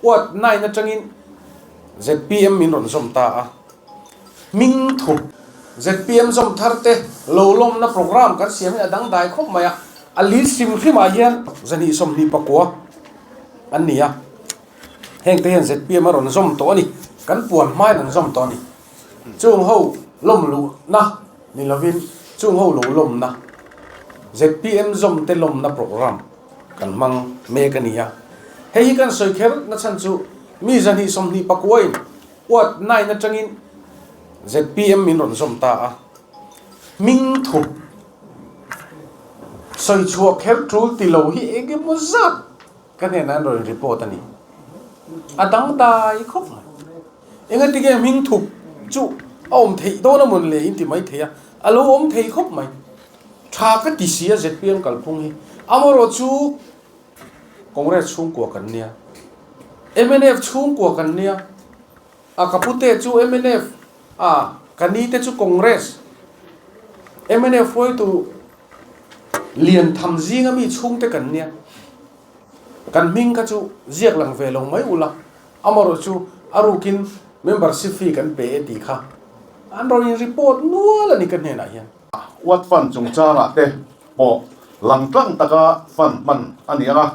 Ward nine atangin zpm min rawn zawm ta a, hming thup zpm zawm thar te lo lawmna programme kan siam hi a dangdai khawp mai a, a list hrim hrimah hian 229 an ni a, heng te hian zpm a rawn zawm tawh a ni, kan puan hmain an zawm tawh a ni. Chung ho lawm luhna ni lovin chung ho lo lawmna zpm zawm te lawmna programme kan hmang mek a ni a. Hei hi kan sawi kher na chhan chu mi 229 in ward nine atangin zpm min rawn zawm ta a. Hming thup sawi chhuah kher tul ti lo hi eng emaw zat ka hnenah an rawn report a ni. A dangdai khawp mai. Engatinge hming thup chu a awm theih dawn a mawn le in ti mai thei a, a lo awm thei khawp mai. Tha ka ti si a zpm kalphung hi. Amaherawh chu Congress chhungkua kan nia, mnf chhungkua kan nia, a ka pute chu mnf a, ka ni te chu Congress, mnf hruaitu lian tham zinga mi chhungte kan nia. Kan hming kha chu ziak lang ve lo mai ula. Amaherawh chu a rukin membership fee kan pe e tih kha an rawn in report nual a ni ka hnenah hian. Ward fund chungchangah te pawh langtlang taka fund hman a ni ang a,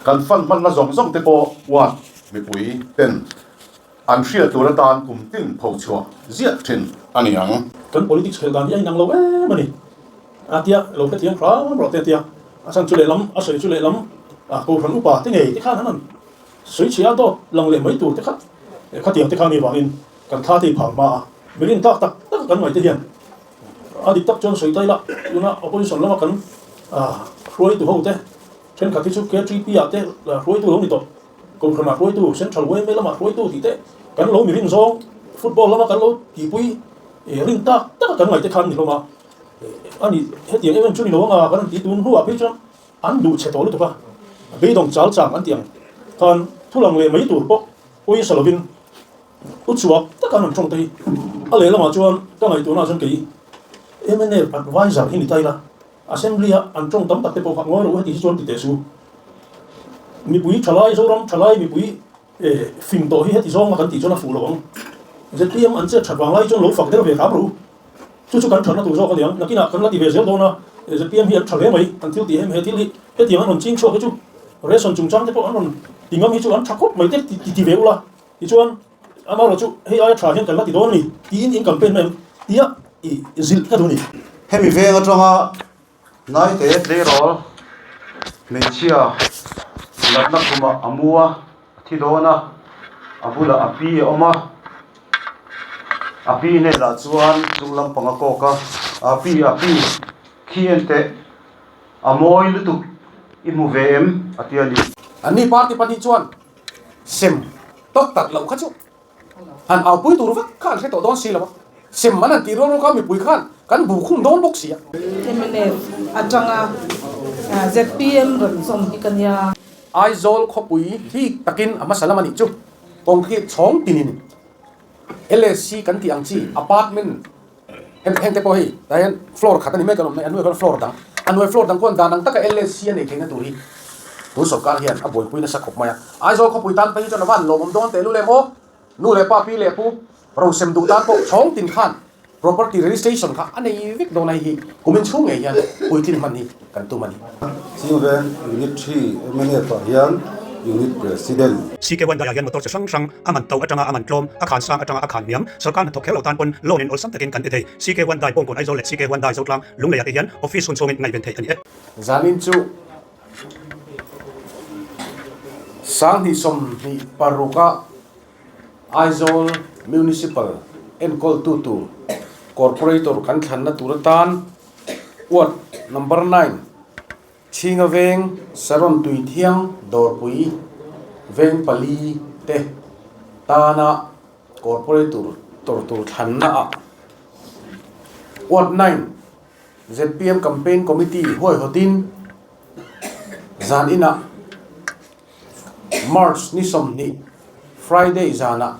kan fund hmanna zawng zawng te pawh ward mipui ten an hriat tur atan kum tin pho chhuah ziah thin a ni ang. Kan politics khelh dan hi a inang lo em a ni. A tia, lo hrethiam hram rawh te a tia. A chhan chu lehlam, a sawi chu lehlam, a kohhran upa te ngei te khan an han sawi chhia a, dawt lang leh mai tur te kha khatiang te kha ni vangin kan thla te i phang hma a, mi rin tak tak tak kan ngaih te hian a dik tak chuan sawi ta ila, tuna opposition lama kan hruaitu ho te thenkhat hi chu KTP ah te hruaitu lo ni tawh, kohhranah hruaitu, Central yma lamah hruaitu tih te kan lo mi rin zawng, football lama kan lo tihpui rin tak tak kan ngaih te khan ni hlawm a. A ni, hetiang em em chu ni lo anga kan ti tun hnuah phei chuan an duh chhe tawh lutuk a, beidawng chal chang an ti ang khan thu lang leh mai tur pawh pawisa lovin u chhuak taka an rawn tawng te hi a lehlamah chuan ka ngaihtuahna ah chuan kei mnf adviser hi ni ta ila assembly a an tawng tam tak te pawh kha ngawi rawh u heti hi chuan ti teh su mipui thalai Zoram thalai mipui fing tawh hi heti zawnga kan tih chuan a fuh lo ang zpm an chet that vang lai chuan lo fak der ve hram rawh u. Chu chu kan thatna tur zawk a niang. Nakinah kan la ti ve zel dawn a, zpm hi an tha hle mai. An thil tih em he thil hi hetiang an rawn ching chhuak hi chu ration chungchang te pawh an rawn ti ngam hi chu an tha khawp mai te ti ti ve ula. Tichuan amaherawh chu hei aia tha hian kan la ti dawn a ni tiin in campaign mai ang tia i zilh ka duh a ni. Hemi veng atanga Naite tleirawl hmeichhia natna khumah a mu a, a thi dawn a, a bulah a pi a awm a, a pi hnenah chuan chung lampang a kawk a, a pi a pi khi en teh a mawi lutuk i hmu ve em a ti a ni. Anni party pahnih chuan sem tawk tak loh kha chu Han aupui tur vek kha an hre tawh dawn si lo a, sem an han tih rual rual kha mipui khan kan bu khum dawn bawk si a. Mnf atanga zpm rawn zawm hi ka nia. Aizawl khawpui hik takin a hmasa lam a nih chu concrete chhawng tinin LSC kan tih ang chi apartment Heng heng te pawh hei tah hian floor khat a ni mek alawm a hnuaiah khan floor dang a hnuai floor dang khuan dan ang taka LSC a nei theihna tur hi tun sawrkar hian a buaipui nasa khawp mai a. Aizawl khawpui tan phei hi chuan a van lawmawm dawn teh lul em aw. Nu leh pa pi leh pu rosem duh tan pawh chhawng tin khan property registration kha a nei vek dawn a hei hi kumin chhung ngei hian puitlin hman hi kan tum a ni. Chingven Unit 3 mnf ah hian Unit President. CK Hyundai ah hian motor chi hrang hrang a man to atanga a man tlawm, a khan sang atanga a khan hniam, sawrkar hnathawk kher lo tan pawn loan in awlsam takin kan ti thei. CK Hyundai Bawngkawn Aizawl leh CK Hyundai Zotlang Lungleiah te hian office hun chhungin ngaihven theih a ni e. Zanin chu 2026 a Aizawl Municipal enkawltu tur Corporator kan thlanna tur atan Ward Number 9 Chhinga veng, Saron Tuithiang, Dawrpui veng pali te tana Corporator tor tur thlanna ah Ward 9 zpm Campaign Committee huaihawtin zan inah March ni 20 Friday zanah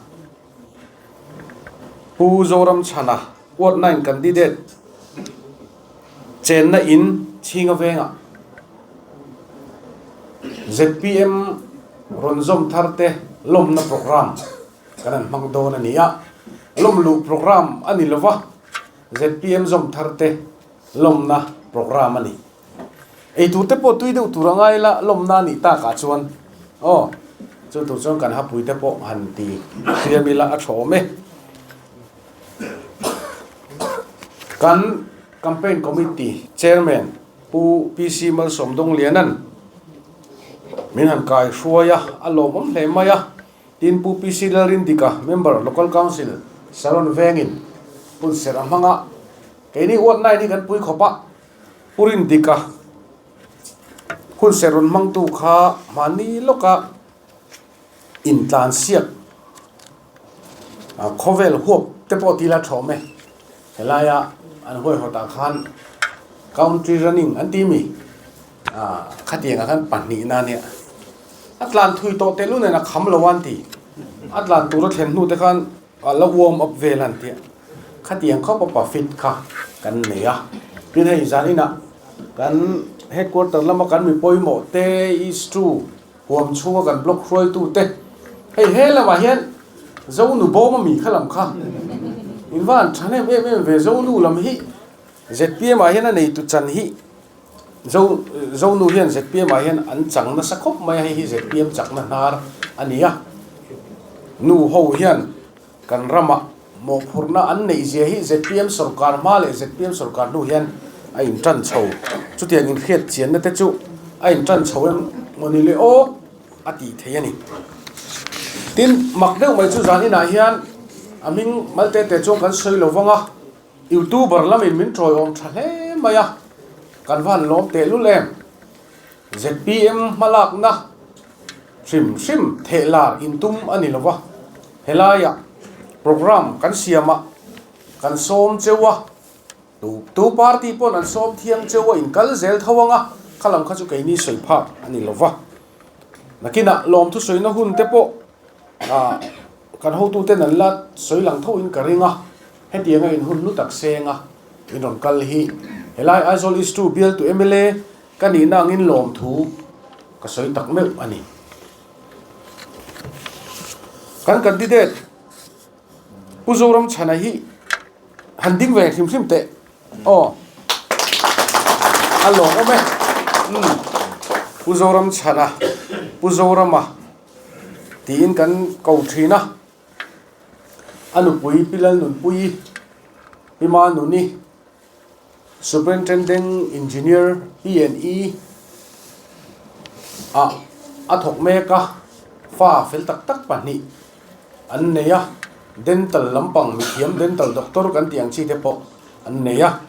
Pu Zoramchhana Ward 9 candidate Chenna in Chhinga vengah zpm rawn zawm thar te lawmna programme kan han hmang dawn a ni a. Lawm luh programme a ni lova, zpm zawm thar te lawmna programme a ni. Eitur te pawh tui deuh tur a ngai la, lawmna a nih takah chuan aw chu tur chuan kan hapui te pawh han ti hriam ila a tha awm e. Kan campaign committee chairman Pu PC Malsawm Dawngliana'n min han kai hruai a, a lawmawm hle mai a. Tin, Pu PC Lalrindika, Member, Local Council, Saron Vengin hunserh a hmang a, keini Ward 9 hi kan pui khawp a, Pu Rindika hunserh rawn hmangtu kha mahni lawka intlansiak khawvel huap te pawh tila tha awm e. Helaia an huaihawtah khan country running an ti mi? Khatiangah khan pahnihna a nia. A tlan thui tawh tehlul nen a kham lo a an ti. A tlan tur a thlen hnu te khan a la warm up vel a an ti a. Khatiang khawp a pa fit kha kan nei a. Tin hei zan inah kan headquarter lama kan mi pawimawh te is true huam chhunga kan block hruaitu te hei he lamah hian Zonu bawm a mi kha lam kha in va han tha hnem em em ve Zonu lam hi zpm ah hian a neitu chan hi Zo Zonu hian zpm ah hian an chang nasa khawp mai a hei hi zpm chakna hnar a ni a nu ho hian Kan ramah mawhphurhna an neih zia hi zpm sorkar hma leh zpm sorkar hnu hian a intan chho. Chutiang inhriat chianna te chu a intan chho em maw ni le aw a tih theih a ni. Tin, mak deuh mai chu zan inah hian a hming malte te chuan kan sawi lo vang a, Youtuber lamin min tawiawm tha hle mai a, kan va han lawm tehlul em. Zpm hmalakna hrim hrim thehlar intum a ni lova, helaiah programme kan siamah kan sawm cheu a, tu tu party pawn an sawm thiang cheu a inkal zel tho ang a, kha lam kha chu keini sawi phak a ni lova. Nakinah lawmthu sawina hun te pawh ah kan hotuten an la sawi lang thoin ka ring a, hetianga inhun lu tak seng a in rawn kal hi helai Aizawl East 2 bialtu mla Ka nihna angin lawmthu ka sawi tak meuh a ni. Kan candidate Pu Zoramchhana hi han ding ve hrim hrim teh aw. A lawmawm e. Umm Pu Zoramchhana, Pu Zorama tiin kan ko thin a. A nupui Pi Lalnunpuii, Pi Manuni, Superintending Engineer P&E ah a thawk mek a, fa fel tak tak pahnih an nei a, dental lampang mithiam dental doctor kan tih ang chi te pawh an nei a.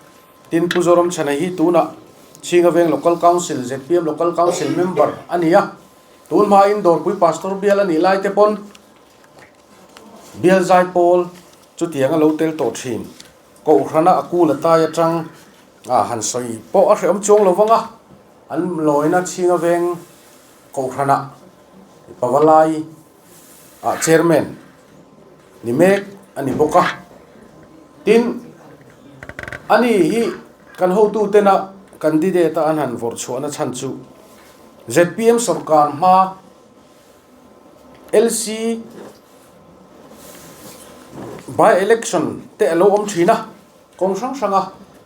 Tin, Pu Zoramchhana hi tunah Chhinga Veng Local Council, zpm Local Council member a ni a, tun hmain Dawrpui Pastor bial a nih lai te pawn bial zaipawl chutiang a lo tel tawh thin. Kohhrana a kul a tai atang a han sawi pawh a hrehawm chuang lo vang a, an lawina chhinga veng Kohhrana Pavalai ah chairman ni mek a ni bawk a. Tin, ani hi kan hotu tena candidate a an han vawrh chhuahna chhan chu zpm sorkar hma LC by election te a lo awm thin a, kawng hrang hrang a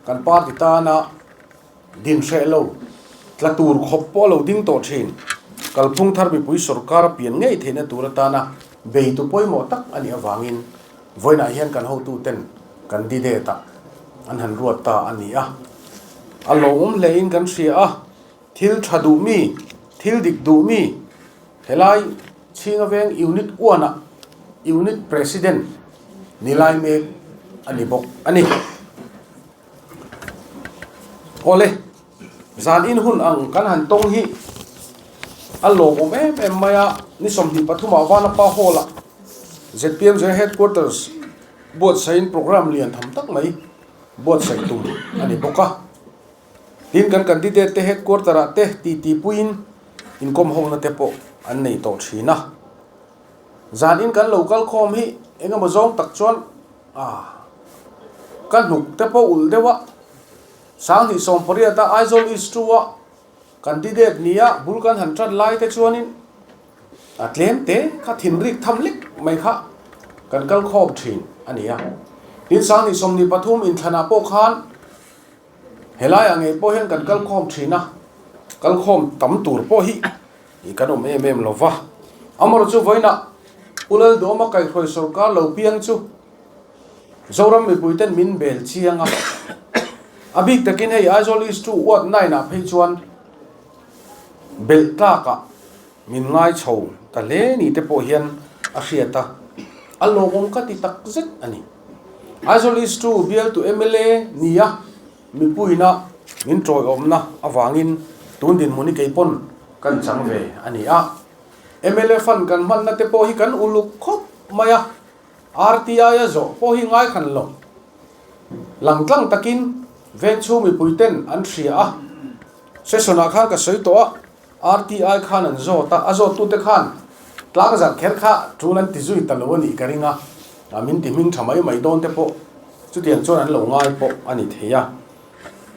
kan party tana din hreh lo tla tur khawp pawh a lo ding tawh thin. Kalphung thar mipui sorkar a pian ngei theihna tur atana beitu pawimawh tak a nih avangin vawiinah hian kan hotuten candidate ah an han ruat ta a ni a, a lawmawm hlein kan hria a. Thil tha duh mi, thil dik duh mi, helai Chhinga Veng Unit One ah Unit President ni lai mek a ni bawk a ni. Awle, zan in hun ang kan han tawng hi a lawmawm em em mai a, ni 23 ah Vanapa Hall ah zpm General Headquarters buatsaihin programme lian tham tak mai buatsaih tum a ni bawk a. Tin, kan candidate te headquarter ah te titi puiin inkawm hona te pawh an nei tawh thin a. Zan in kan lo kal khawm hi eng emaw zawng tak chuan ah ka hnuk te pawh ulh deuh a. 2018 a Aizawl East 2 a candidate nia bul kan han tan lai te chuanin. A tlem te kha thinrik tham lek mai kha kan kal khawm thin a ni a. Tin, Sanghnih 23 inthlanah pawh khan helaiah ngei pawh hian kan kal khawm thin a, kal khawm tam tur pawh hi kan awm em em lo va. Amaherawhchu chu vawiinah Pu Lalduhawma kaihhruai sawrkar lo piang chu Zoram mipuiten min bel chiang a. A bik takin hei Aizawl East 2 Ward 9 ah phei chuan belh tlakah Min ngai chho ta hle ni te pawh hian a hriat a, a lawmawm ka ti tak zet a ni. Aizawl East 2 bialtu mla nia mipuina min tawiawmna avangin tun dinhmun hi kei pawn kan chang ve a ni a. Mla fund kan hmanna te pawh hi kan uluk khawp mai a, RTI a zawh pawh hi ngai khan lo. Langtlang takin vengchhung mipuiten an hria a, session ah khan ka sawi tawh a, RTI khan an zawt a, a zawttute khan tlang zarh kher kha tul an ti zui ta lo a nih ka ring a, min ti hming tha mai mai dawn te pawh chutiang chuan an lo ngai pawh a ni thei a.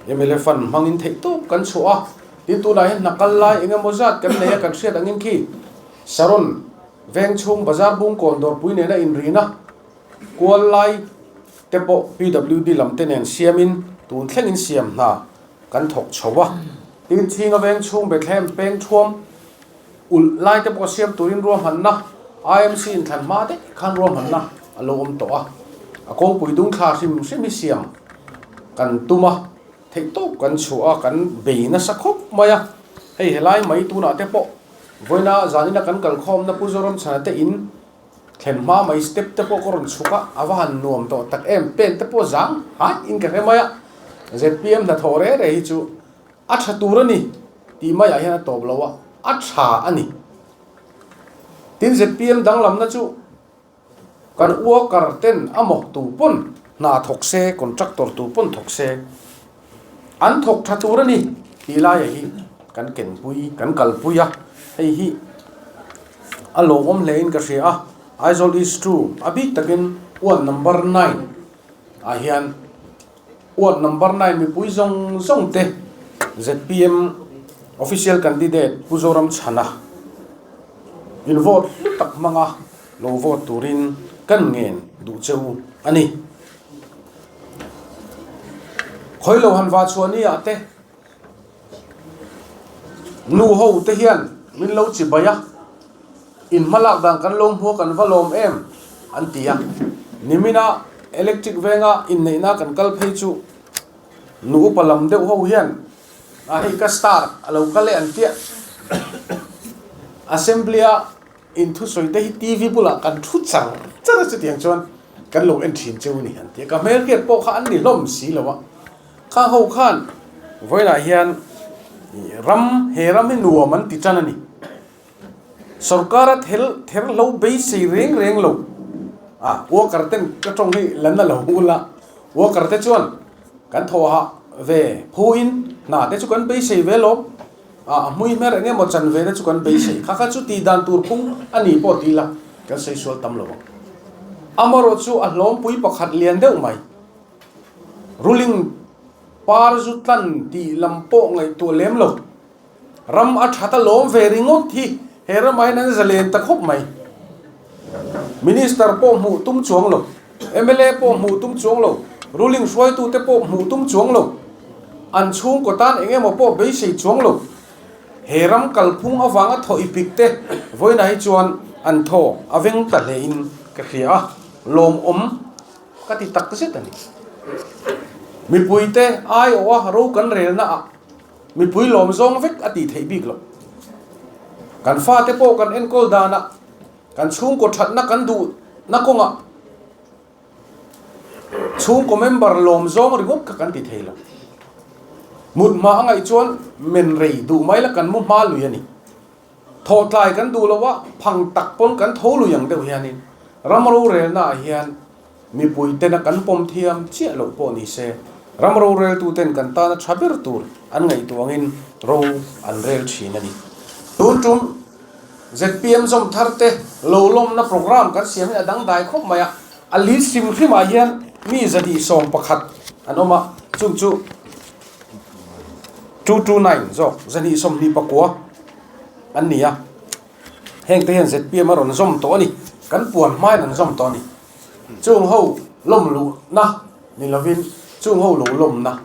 Mla fund hmangin theih tawp kan chhuah a, tin tunah hian hna kal lai eng emaw zat kan nei a, kan hriat angin khi Saron veng chhung bazar bungkawn dawrpui nena inrina kual lai te pawh PWD lam te nen siamin tun thlengin siam hna kan thawk chho a. Tin, Chhinga veng chhung Bethlehem peng thuam ulh lai te pawh siam turin ruahmanna IMC inthlan hma daih khan ruahmanna a lo awm tawh a. A kawngpui dung thla hrim hrim hi siam kan tum a, theihtawp kan chhuah a, kan bei nasa khawp mai a. Hei helai mai tunah te pawh vawiina zanina kan kalkhawmna Pu Zoramchhana te in Thlen hma mai step te pawh ka rawn chhuk a, a va han nuam tawh tak em, pen te pawh zang haih in ka hre mai a, zpm hnathawh re re hi chu a tha tur a ni tih maiah hian a tawp lo a, a tha a ni. Tin zpm danglamna chu kan worker ten a mawk tu pawn hna thawk se, contractor tu pawn thawk se, an thawk tha tur a ni tih laiah hi kan kenpui kan kalpui a, hei hi a lawmawm hle in ka hria a, Aizawl East 2 a bik takin ward number 9 ah hian ward number 9 mipui zawng zawng te zpm official candidate Pu Zoramchhana in vote hlu tak hmanga lo vote turin kan ngen duh cheu a ni. Khawi lo han va chhuah ni ah te nu ho te hian min lo chi bai a, in hma lak dan kan lo hmu a kan va lawm em an ti a, nimina electric venga inneihna kan kal phei chu nu upa lam deuh ho hian a hei ka star a lo kal e an tia assembly a In thusawi te hi TV bulah kan thu char char a chutiang chuan kan lo en thin cheu a ni han ti a, ka hmelhriat pawh kha an ni hlawm si lo a, khang ho khan vawiinah hian ram he ram hi nuam an ti tan a ni. Sorkara thel ther hlo beisei reng reng lo a, worker ten ka tawng hi la na lo ula, worker te chuan kan thawhah ve phuin hna te chu kan beisei ve lawm. A hmui hmer eng emaw chan ve te chu kan beisei. Kha kha chu tih dan tur phung a ni pawh ti ila kan sawi sual tam lo ang. Amaherawh chu a hlawmpui pakhat lian deuh mai. Ruling par zu tlan tih lam pawh ngaihtuah lem lo. Ram a that a lawm ve ringawt hi he ramah hian an zalen ta khawp mai. Minister pawh hmuh tum chuang lo. Mla pawh hmuh tum chuang lo, ruling hruaitute pawh hmuh tum chuang lo, an chhungkaw tan eng emaw pawh beisei chuang lo. He ram kalphung avanga thaw i pik te vawiinah hi chuan an thaw a veng ta hlein ka hria a, lawmawm ka ti tak zet a ni. Mipuite aiawha ro kan relna ah mipui lawm zawng vek a tih theih bik loh. Kan fate pawh kan enkawl danah Kan chhungkaw thatna kan duhna kawngah chhungkaw member lawm zawng ringawt kha kan ti thei lo. Mut hma a ngaih chuan men rei duh mai la kan mu hma lui a ni. Thawhtlai kan duh lo a, phang tak pawn kan tho lui ang deuh hianin ram rorelna ah hian Mipui tena kan pawm thiam chiah loh pawh ni se, ram roreltuten kan tana tha ber tur an ngaihtuangin ro an rel thin a ni. Tun tum zpm zawm thar te lo lawmna programme kan siam hi a dangdai khawp mai a, a list hrim hrimah hian mi 111 an awm a, chung chu 229 zawk 129 an ni a. Heng te hian zpm a rawn zawm tawh a ni. Kan puan hmain an zawm tawh a ni. Chung ho lawm luhna ni lovin chung ho lo lawmna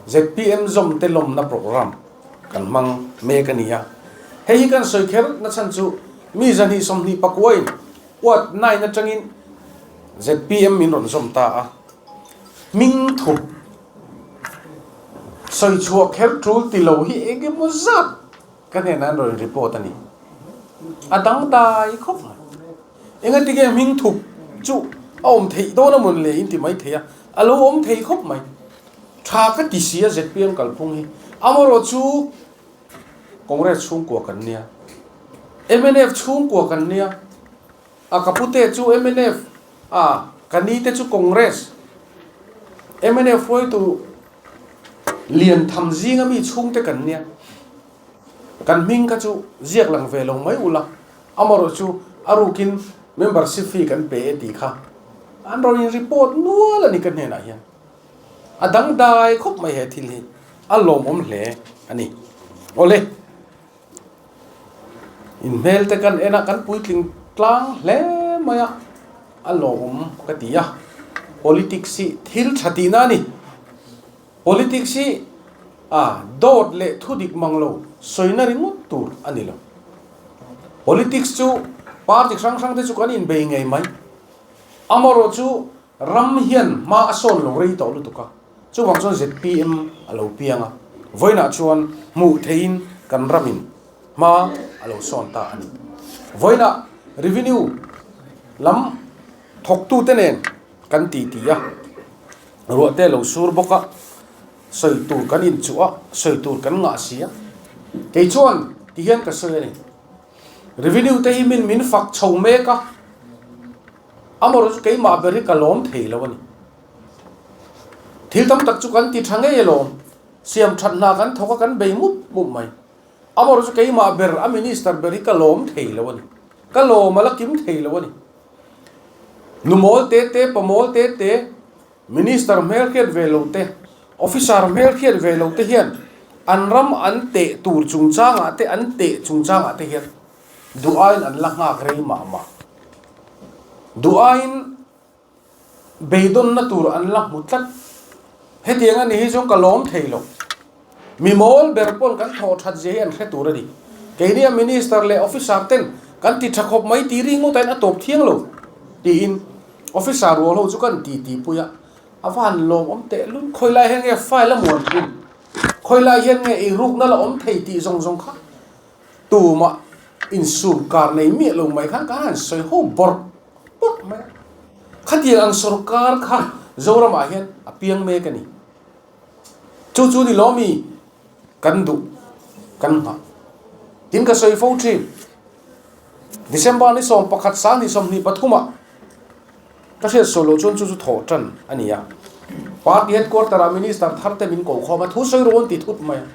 zpm zawm te lawmna program kan hmang mek a ni a. Hei hi kan sawi kher na chhan chu mi zahnih 20 pakuain ward nine atangin zpm min rawn zawm ta a. Hming thup sawi chhuah kher tul ti lo hi eng emaw zat ka hnenah an rawn report a ni. A dangdai khawp mai. Engati nge hming thup chu a awm theih dawn a mawn le in ti mai thei a, a lo awm thei khawp mai. Tha ka ti si a zpm kalphung hi. Amaherawh chu Congress chhungkua kan nia, mnf chhungkua kan nia, a ka pute chu mnf a, ka ni te chu Congress, mnf hruaitu lian tham zinga mi chhungte kan nia. Kan hming kha chu ziak lang ve lo mai ula. Amaherawh chu a rukin membership fee kan pe e tih kha an rawn in report nual a ni ka hnenah hian. A dangdai khawp mai he thil hi a lawmawm hle a ni. Awle, inhmel te kan en a, kan puitling tlang hle mai a, a lawmawm ka ti a. Politics hi thil tha tihna a ni. Politics hi a dawt leh thudik mang lo sawina ringawt tur a ni lo. Politics chu party hrang hrang te chu kan inbei ngei mai. Amaherawh chu ram hian hma a sawn lo rei tawh lutuk a, chuvang chuan zpm a lo piang a, vawiinah chuan hmuh theihin kan ramin hma a lo sawn ta a ni. Vawiinah revenue lam thawktute nen kan titi a. Ruah te lo sur bawk a, sawi tur kan inchuh a, sawi tur kan ngah si a. Kei chuan ti hian ka sawi a ni. Revenue te hi min min fak chho mek a, amaherawh chu keimah ber hi ka lawm thei lo a ni. Thil tam tak chu kan ti tha ngei alawm, siam that hna kan thawk a kan bei mup mup mai. Amaherawh chu keimah ber a minister ber hi ka lawm thei lo a ni. Ka lawm a la kim thei lo a ni. Nu mawl te te, pa mawl te te, Minister hmelhriat ve lo te, Officer hmelhriat ve lo te hian an ram an teh tur chungchangah te an teh chungchangah te hian duh aiin an la nghak rei mah mah. Duh aiin beidawnna tur an la hmu tlat. Hetiang a ni hi chuan ka lawm thei lo. Mi mawl ber pawn kan thawh that zia hi an hre tur a ni. Keini a Minister leh Officer ten kan ti tha khawp mai tih ri ngawt ain a tawp thiang lo tiin Officer rual ho chu kan ti ti pui a, a va han lawmawm teh lul. Khawi lai hian nge file a muan hun, khawi lai hian nge eirukna la awm thei tih zawng zawng kha tumah insum kar nei miah lo mai khan kan han sawi ho bawrh bawrh mai a. Khatiang ang sorkar kha Zoramah hian a piang mek a ni. Chu chu ni lawmi kan duh kan nghah. Tin ka sawi fo thin. December ni 11 sang ni 23 ah ka hriat sawi loh chuan chu chu thawh tan a ni a. Party headquarter ah minister thar te min ko khawm a, thu sawi rawh an ti thut mai a.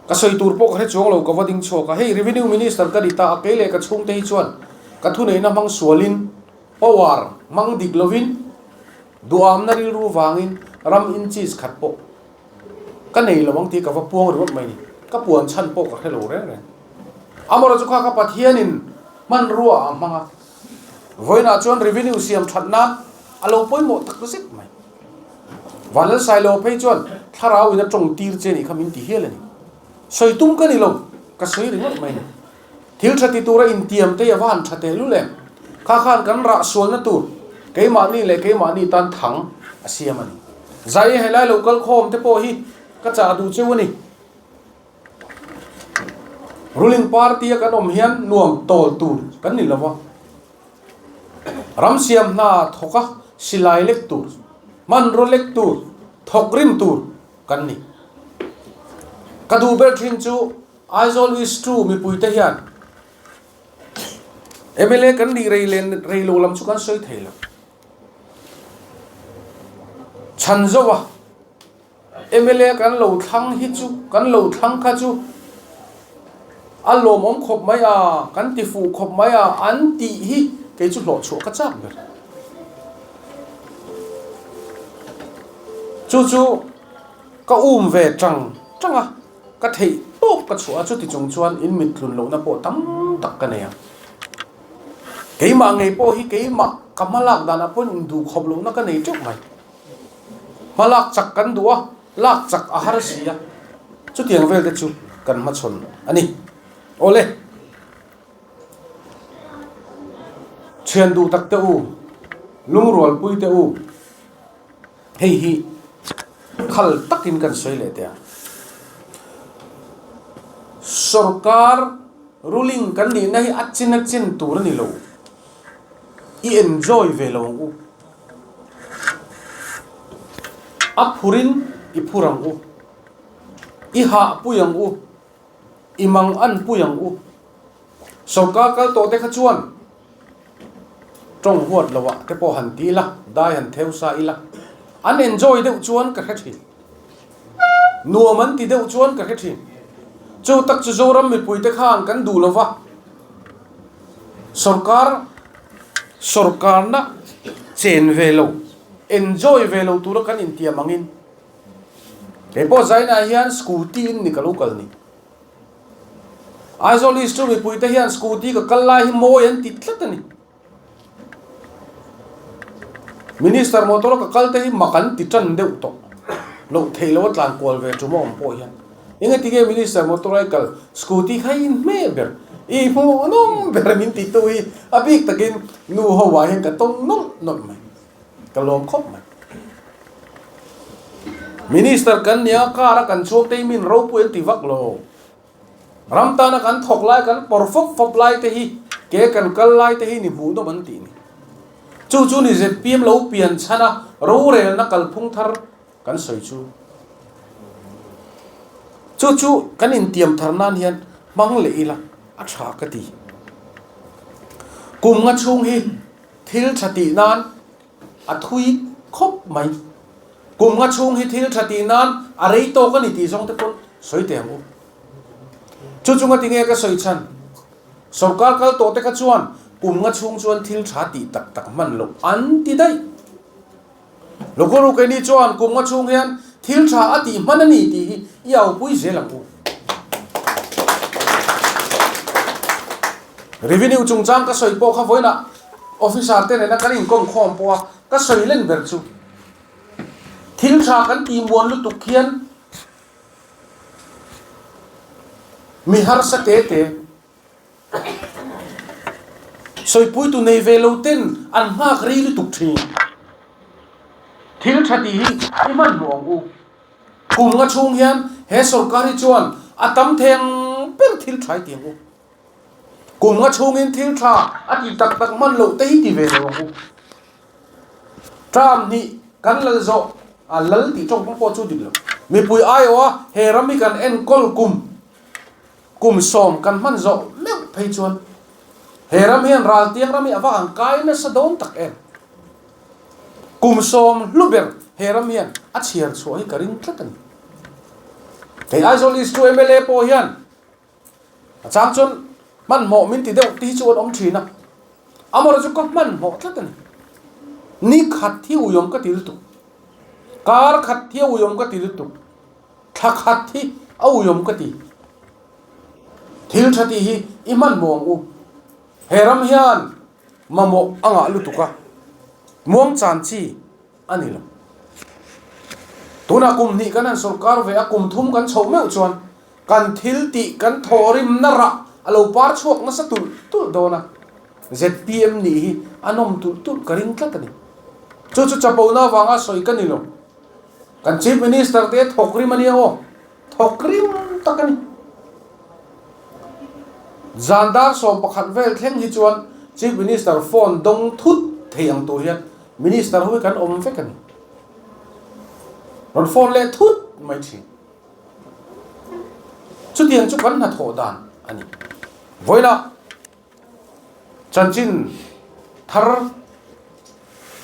Ka sawi tur pawh ka hre chuang lo, ka va ding chhuak a. Hei revenue minister ka ni ta a, kei leh ka chhungte hi chuan ka thuneihna hmang sualin power hmang dik lovin Duamna rilru vangin ram inches khat pawh ka nei lo ang tih ka va puang ringawt mai ni. Ka puan chhan pawh ka hre lo reng reng. Amaherawh chu kha ka Pathianin hmanrua ah a hmang a. Vawiinah chuan revenue siam that nan a lo pawimawh tak zet mai. Vanlalsailo phei chuan thlarau in a tawng tir che nih kha min ti hial a ni. Sawi tum ka ni lo, ka sawi ringawt mai ni. Thil tha ti tura intiam te hi a va han tha teh lul em? Kha khan kan rah sualna tur keimahni leh keimahni tan thang a siam a ni. Zai helai lo kal khawm te pawh hi ka chah duh cheu a ni. Ruling party a kan awm hian nuam tawl tur kan ni lo va. Ram siam hna thawk a silai lek tur, hmanraw lek tur, thawk rim tur kan ni. Ka duh ber thin chu Aizawl East tu mipuite hian mla kan nih rei leh rei lo lam chu kan sawi thei lo. Chhan zo a mla kan lo thlang hi chu kan lo thlang kha chu a lawmawm khawp mai a, kan ti fuh khawp mai a an tih hi kei chu hlawh chhuah ka chak ber. Chu chu ka um ve tang tang a. Ka theih tawp ka chhuah a, chuti chung chuan in mit tlun lohna pawh tam tak ka nei a. Keimah ngei pawh hi keimah ka hmalak danah pawhin induhkhawp lohna ka nei teuh mai. Hmalak chak kan duh a, lak chak a har si a, chutiang vel te chu kan hmachhawn a ni. Awle! Thian duh tak te u, lungrualpui te u, hei hi khal takin kan sawi leh teh ang. Sorkar ruling kan nihna hi a chin a chin tur a ni lo, i enjoy ve lo ang u. A phurin i phur ang u, i hahpui ang u. I mang an pui ang u. Sorkar kal tawh te kha chuan tawng huat lo ah te pawh han ti ila, dai han theu sa ila, an enjoy deuh chuan ka hre thin. Nuam an ti deuh chuan ka hre thin. Chu tak chu Zoram mipui te khan kan duh lo va, sorkar sorkarna chen ve lo, enjoy ve lo tura kan intiam angin, Kei pawh Zaina hian scooty in ni ka lo kal ni. Aizawl East chu mipui te hian scooty ka kal lai hi mawi an ti tlat a ni. Minister motor a ka kal te hi mak an ti tan deuh tawh. Loh theih loh a tlan kual ve tum a awm pawh hian. Engati nge Minister motor a i kal scooty kha i inhmeh ber, i hmuh nawm ber min ti tu hi a bik takin nu ho ah hian ka tawng nawlh nawlh mai. Ka lawm khawp mai. Minister kan nia car a kan chuang te hi min ropui an ti vak lo. Ram tana kan thawk lai kan pawr fawp fawp lai te hi ke kan kal lai te hi ni hmuh nawm an tih ni. Chu chu ni zpm lo pian chhan a rorelna kalphung thar kan sawi chu. Chu chu kan intiam thar nan hian hmang leh ila a tha ka ti. Kum nga chhung hi Thil tha tih nan a thui khawp mai. Kum nga chhung hi thil tha tih nan a rei tawk a ni tih zawng te pawn sawi teh ang u. Chu chu nga tinge ka sawi chhan? Sorkar kal tawh te kha chuan kum nga chhung chuan thil tha tih tak tak hman loh an ti daih. Lokawru keini chuan kum nga chhung hian thil tha a tih hman a ni tih hi i aupui zel ang u. Revenue chungchang ka sawi pawh kha vawiinah officer te nena kan inkawm khawm pawh a, ka sawi len ber chu thil tha kan tih muan lutuk hian mi harsa te te, Sawipuitu nei ve lo ten an nghak rei lutuk thin. Thil tha tih hi i hmanhmawh ang u. Kum nga chhung hian he sorkar hi chuan a tam thei ang ber thil tha i ti ang u. Kum nga chhungin thil tha a tih tak tak hman loh te hi ti ve lo ang u. Term hnih kan lal zawh a lal tih tawng pawh chu dik lo. Mipui aiawha he ram hi kan enkawl kum. Kum sawm kan hman zawh meuh phei chuan he ram hian raltiang ram hi a va ang kai nasa dawn tak em? Kum sawm hlu ber he ram hian a chhiar chhuah hi ka ring tlat a ni. Kei Aizawl East chu mla pawh hian a chang chuan hmanhmawh min ti deuh te hi chu an awm thin a, amaherawhchu chu ka hmanhmawh tlat a ni. Ni khat hi uiawm ka ti lutuk, kar khat hi a uiawm ka ti lutuk. Thla khat hi a uiawm ka ti. Thil tha tih hi i hmanhmawh ang u. He ram hian mamawh a ngah lutuk a, muang chan chi a ni lo. Tunah kum hnih kan han sawrkar ve a, kum thum kan chhoh meuh chuan kan thil tih kan thawhrimna rah a lo par chhuak nasa tulh tulh dawn a. Zpm nih hi a nawm tulh tulh ka ring tlat a ni. Chu chu chapona avanga sawi ka ni lo. Kan Chief Minister te thawk rim a nia aw, thawk rim tak a ni. Zan dar 11 vel thleng hi chuan Chief Minister phone dawng thut thei ang tur hian Minister ho hi kan awm vek a ni. Rawn phone leh thut mai thin. Chutiang chu kan hnathawh dan a ni. Vawiinah Chanchin thar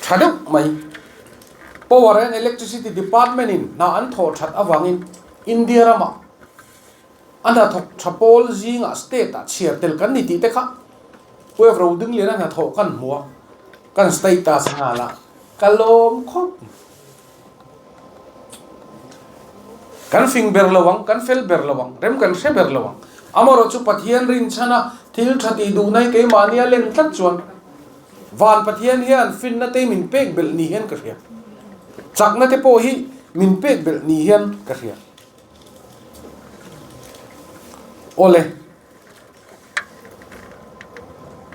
tha deuh mai. Power and Electricity Department in hna an thawh that avangin India ramah a hnathawk tha pawl zingah state ah chhiar tel kan ni tih te kha Wave ro ding lian a hnathawh kan hmu a, kan status nghal a, ka lawm khawp mai. Kan fing ber lo ang, kan fel ber lo ang, rem kan hre ber lo ang. Amaherawhchu Pathian rinchhana Thil tha tih duhna hi keimahni a len tlat chuan Van Pathian hian finna te min pek belh ni hian ka hria. Chakna te pawh hi min pek belh ni hian ka hria. Awle,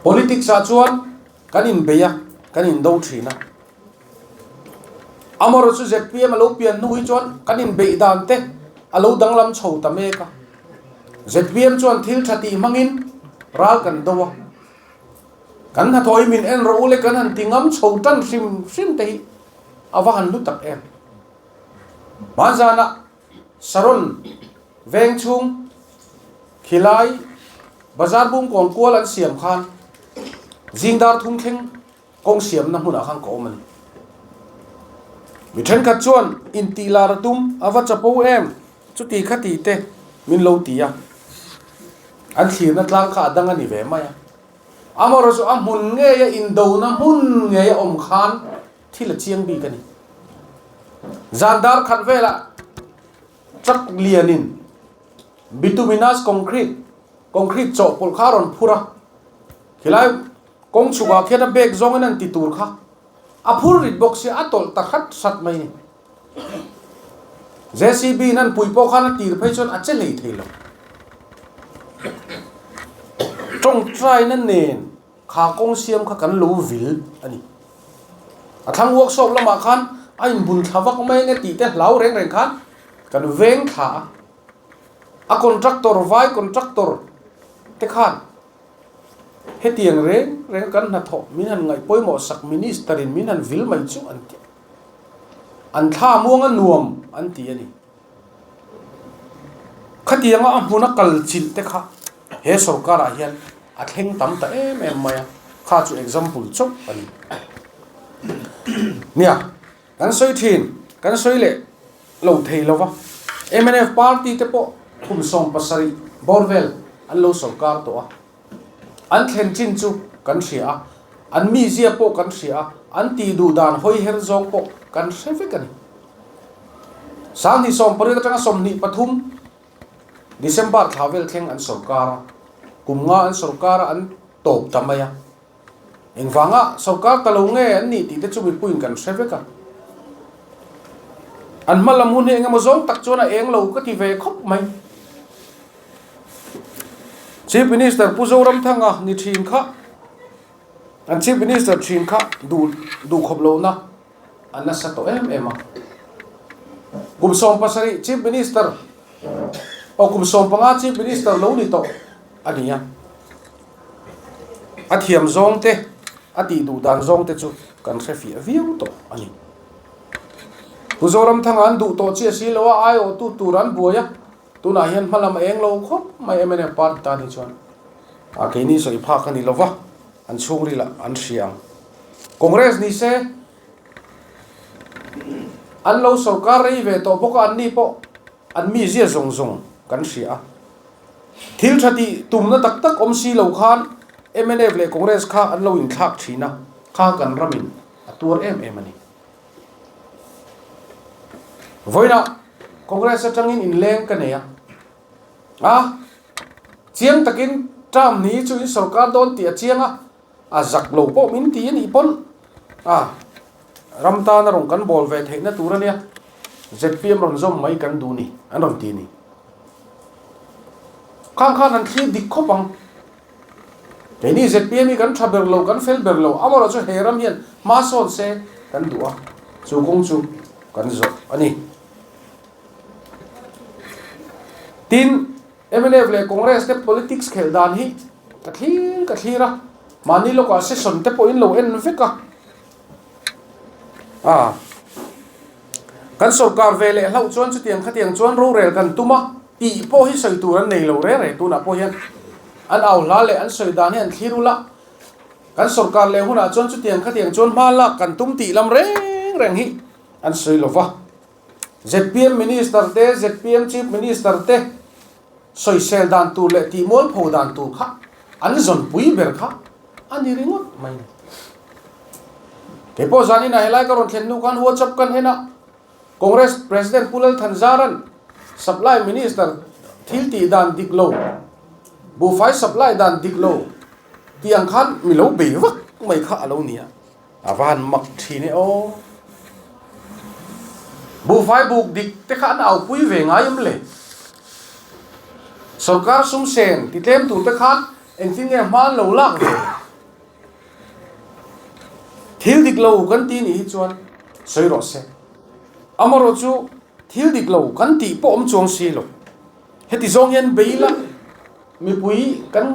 politics ah chuan kan inbei a, kan indo thin a. Amaherawhchu zpm a lo pian hnu hi chuan kan inbeih dan te a lo danglam chho ta mek a. Zpm chuan thil tha tih hmangin ral kan do a. Kan hnathawh hi min en rawh u le kan han ti ngam chho tan hrim hrim te hi a va han hlu tak em. Hmanzanah Saron veng chhung khilai bazar bungkawn kual an siam khan zingdar thum thleng Kawng siamna hmunah khan ka awm a ni. Mi thenkhat chuan intih lar a tum, a va chapo em? Chuti kha ti te min lo ti a. An thlirna tlang kha a dang a ni ve mai a. Amaherawhchu a hmun ngeia indona hmun ngeia awm khan thil a chiang bik a ni. Zan dar khat velah truck lianin bituminous concrete, concrete chawhpawlh kha a rawn phur a. Khilai Kawng chhukah khian a bag zawngin an ti tur kha a phur rit bawk sia, a tawlh ta hrat hrat mai ni. JCB in an pui pawh khan a tir phei chuan a che hlei thei lo. Tawngtaina nen kha kawng siam kha kan lo vil a ni. A thlang workshop lamah khan a inbun thla vak mai enge tih te hlau reng reng khan kan veng thla a. A contractor vai contractor te khan Hetiang reng reng kan hnathawh min han ngaih pawimawh sak Minister in min han vil mai chu an ti. An thla muang a nuam an ti a ni. Khatianga a hmuna kal chilh te kha he sorkar ah hian a thleng tam ta em em mai a, kha chu example chauh a ni. Nia, kan sawi thin, kan sawi leh lo thei lo va. Mnf party te pawh kum 70 bawr vel an lo sorkar tawh a. An thlen chin chu kan hria a, an mizia pawh kan hria a, an tih duh dan hawi her zawng pawh kan hre vek a ni. 2018 atanga 23 December thla vel thleng an sorkar a, kum nga an sorkar a an tawp ta mai a. Engvanga sorkar ta lo nge an nih tih te chu mipuiin kan hre vek a. An hma lam hun hi engemaw zawng tak chuan a eng lo ka ti ve khawp mai. Chief Minister Pu Zoramthanga ni thin kha an Chief Minister thin kha duh duh khawp lohna a nasa tawh em em a. Kum 17 Chief Minister aw kum 15 Chief Minister lo ni tawh a ni a. A thiam zawng te, a tih duh dan zawng te chu kan hre fiah viau tawh a ni. Pu Zoramthanga an duh tawh chiah si lo a, aiawhtu tur an buai a, tunah hian hma lam a eng lo khawp mai mnf party tan hi chuan a keini sawi phak a ni lo va, an chhungrilah an hria ang. Congress ni se an lo sorkar rei ve tawh bawk a, anni pawh an mizia zawng zawng kan hria a. Thil tha tih tumna tak tak awm si lo khan mnf leh Congress kha an lo inthlak thin a, kha kan ramin a tuar em em a ni. Vawiinah Congress atangin inleng ka nei a, a chiang takin term ni chu in sorkar dawn tih a chiang a, A zak lo pawh min ti a nih pawn a ram tana rawn kan bawl ve theihna tur a nia, zpm rawn zawm mai kan duh ni an rawn ti a ni. Khang khan an thlir dik khawp ang. Keini zpm hi kan tha ber lo, kan fel ber lo, amaherawhchu he ram hian hma sawn se kan duh a, chu kawng chu kan zawh a ni. Tin, Mnf leh Congress te politics khelh dan hi ka thlir ka thlir a, mahni lawkah session te pawhin lo en vek a, ah kan sorkar ve leh hlauh chuan chutiang khatiang chuan rorel kan tum a tih pawh hi sawi tur an nei lo reng reng tunah pawh hian an au hla leh an sawi dan hi an thlir ula, kan sorkar leh hunah chuan chutiang khatiang chuan hma lak kan tum tih lam reng reng hi an sawi lo va. Zpm Minister te, zpm Chief Minister te sawisel dan tur leh tihmualpho dan tur kha an zawnpui ber kha a ni ringawt mai ni. Keipawh zaninah helai ka rawn thlen hnu khan WhatsApp kan en a, Congress President Pu Lalthanzaran Supply Minister thil tih dan dik lo. Buhfai supply dan dik lo tih ang khan mi lo bei vak mai kha a lo ni a, a va han mak thin e aw. Buhfai buk dik te kha an aupui ve ngai em le? Sorkar sum sen ti tlem tur te khan engtin nge hma an lo lak ve? Thil dik lo kan ti nih hi chuan sawi rawh se. Amaherawh chu thil dik lo kan tih pawh awm chuang si lo. Heti zawng hian bei ila mipui kan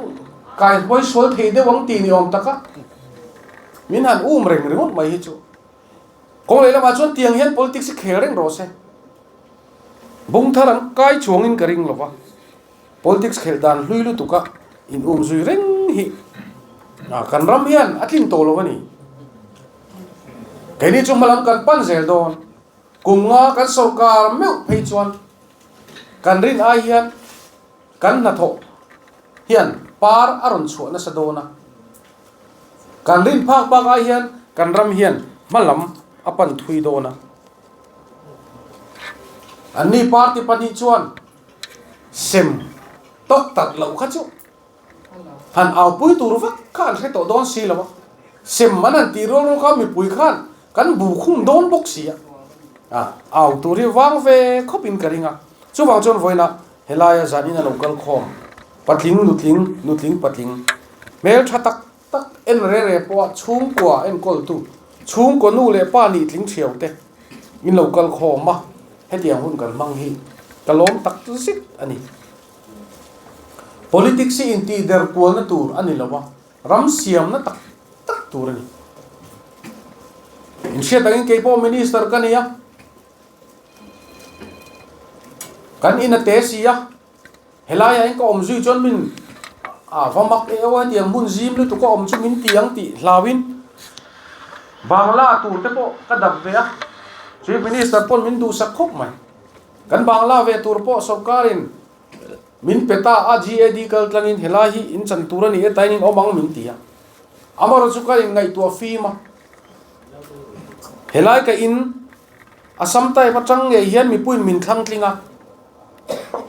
kai hruai sual thei deuh ang tih ni awm tak a, min han um reng ringawt mai hi chu. Kawng leh lamah chuan tiang hian politics hi khel reng rawh se. Bung thar an kai chuangin ka ring lo va, politics khelh dan hlui lutuk a in um zui reng hi kan ram hian a tlin tawh lo a ni. Keini chu hmalam kan pan zel dawn. Kum nga kan sorkar meuh phei chuan kan rin ai hian kan hnathawh hian par a rawn chhuah nasa dawn a, kan rin phak bak ai hian kan ram hian hma lam a pan thui dawn a. Anni party pahnih chuan sem tawk tak loh kha chu Han aupui tur vak kha an hre tawh dawn si lo a, sem an han tih rual rual kha mipui khan kan bu khum dawn bawk si a, a au tur hi vang ve khawp in ka ring a, chuvang chuan vawiinah helaia zanin a lo kal khawm patling nutling nutling patling hmel tha tak tak en re re pawha chhungkua enkawltu chhungkua nu leh pa nih tling thiau te in lo kal khawm a, hetiang hun kan hmang hi ka lawm tak zet a ni. Politics hi intihder kualna tur a ni lo a, ram siamna tak tak tur a ni. Inhriat angin kei pawh Minister ka ni a, kan in a te si a, helaiah hian ka awm zui chuan min a va mak e aw hetiang hmun zim lutuk a awm chu min ti ang tih hlauin Bangla tur te pawh ka dap ve a, Chief Minister pawn min duhsak khawp mai. Kan Bangla ve tur pawh sorkarin min pe ta a, GAD kal tlangin helai hi in chan tur a ni e tain in awm ang min ti a. Amaherawhchu chu ka inngaihtuah fim a, helai ka in Assam type atang ngei hian mipuiin min thlang tling a,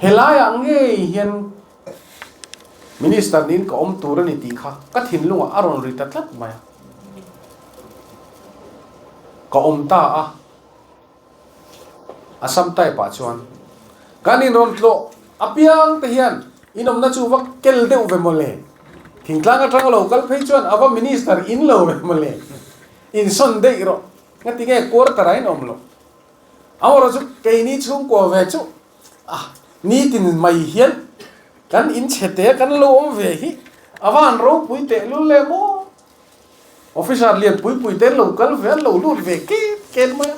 helaiah ngei hian Minister niin ka awm tur a ni tih kha ka thinlungah a rawn ri ta tlat mai a, ka awm ta a. Assam type ah chuan kan inrawn tlawh apiang te hian inawmna chu va kel deuh ve mawle, thingtlang atanga lo kal phei chuan a va minister in lo ve mawle, insawn daih rawh nga tinge quarter ah in awm loh. Amaherawh chu keini chhungkua ve chu ah nitin mai hian kan inchhe te kan lo awm ve hi a va han ropui tehlul le maw. Officer lian pui pui te an lo kal ve, an lo lut ve ket ket mai a,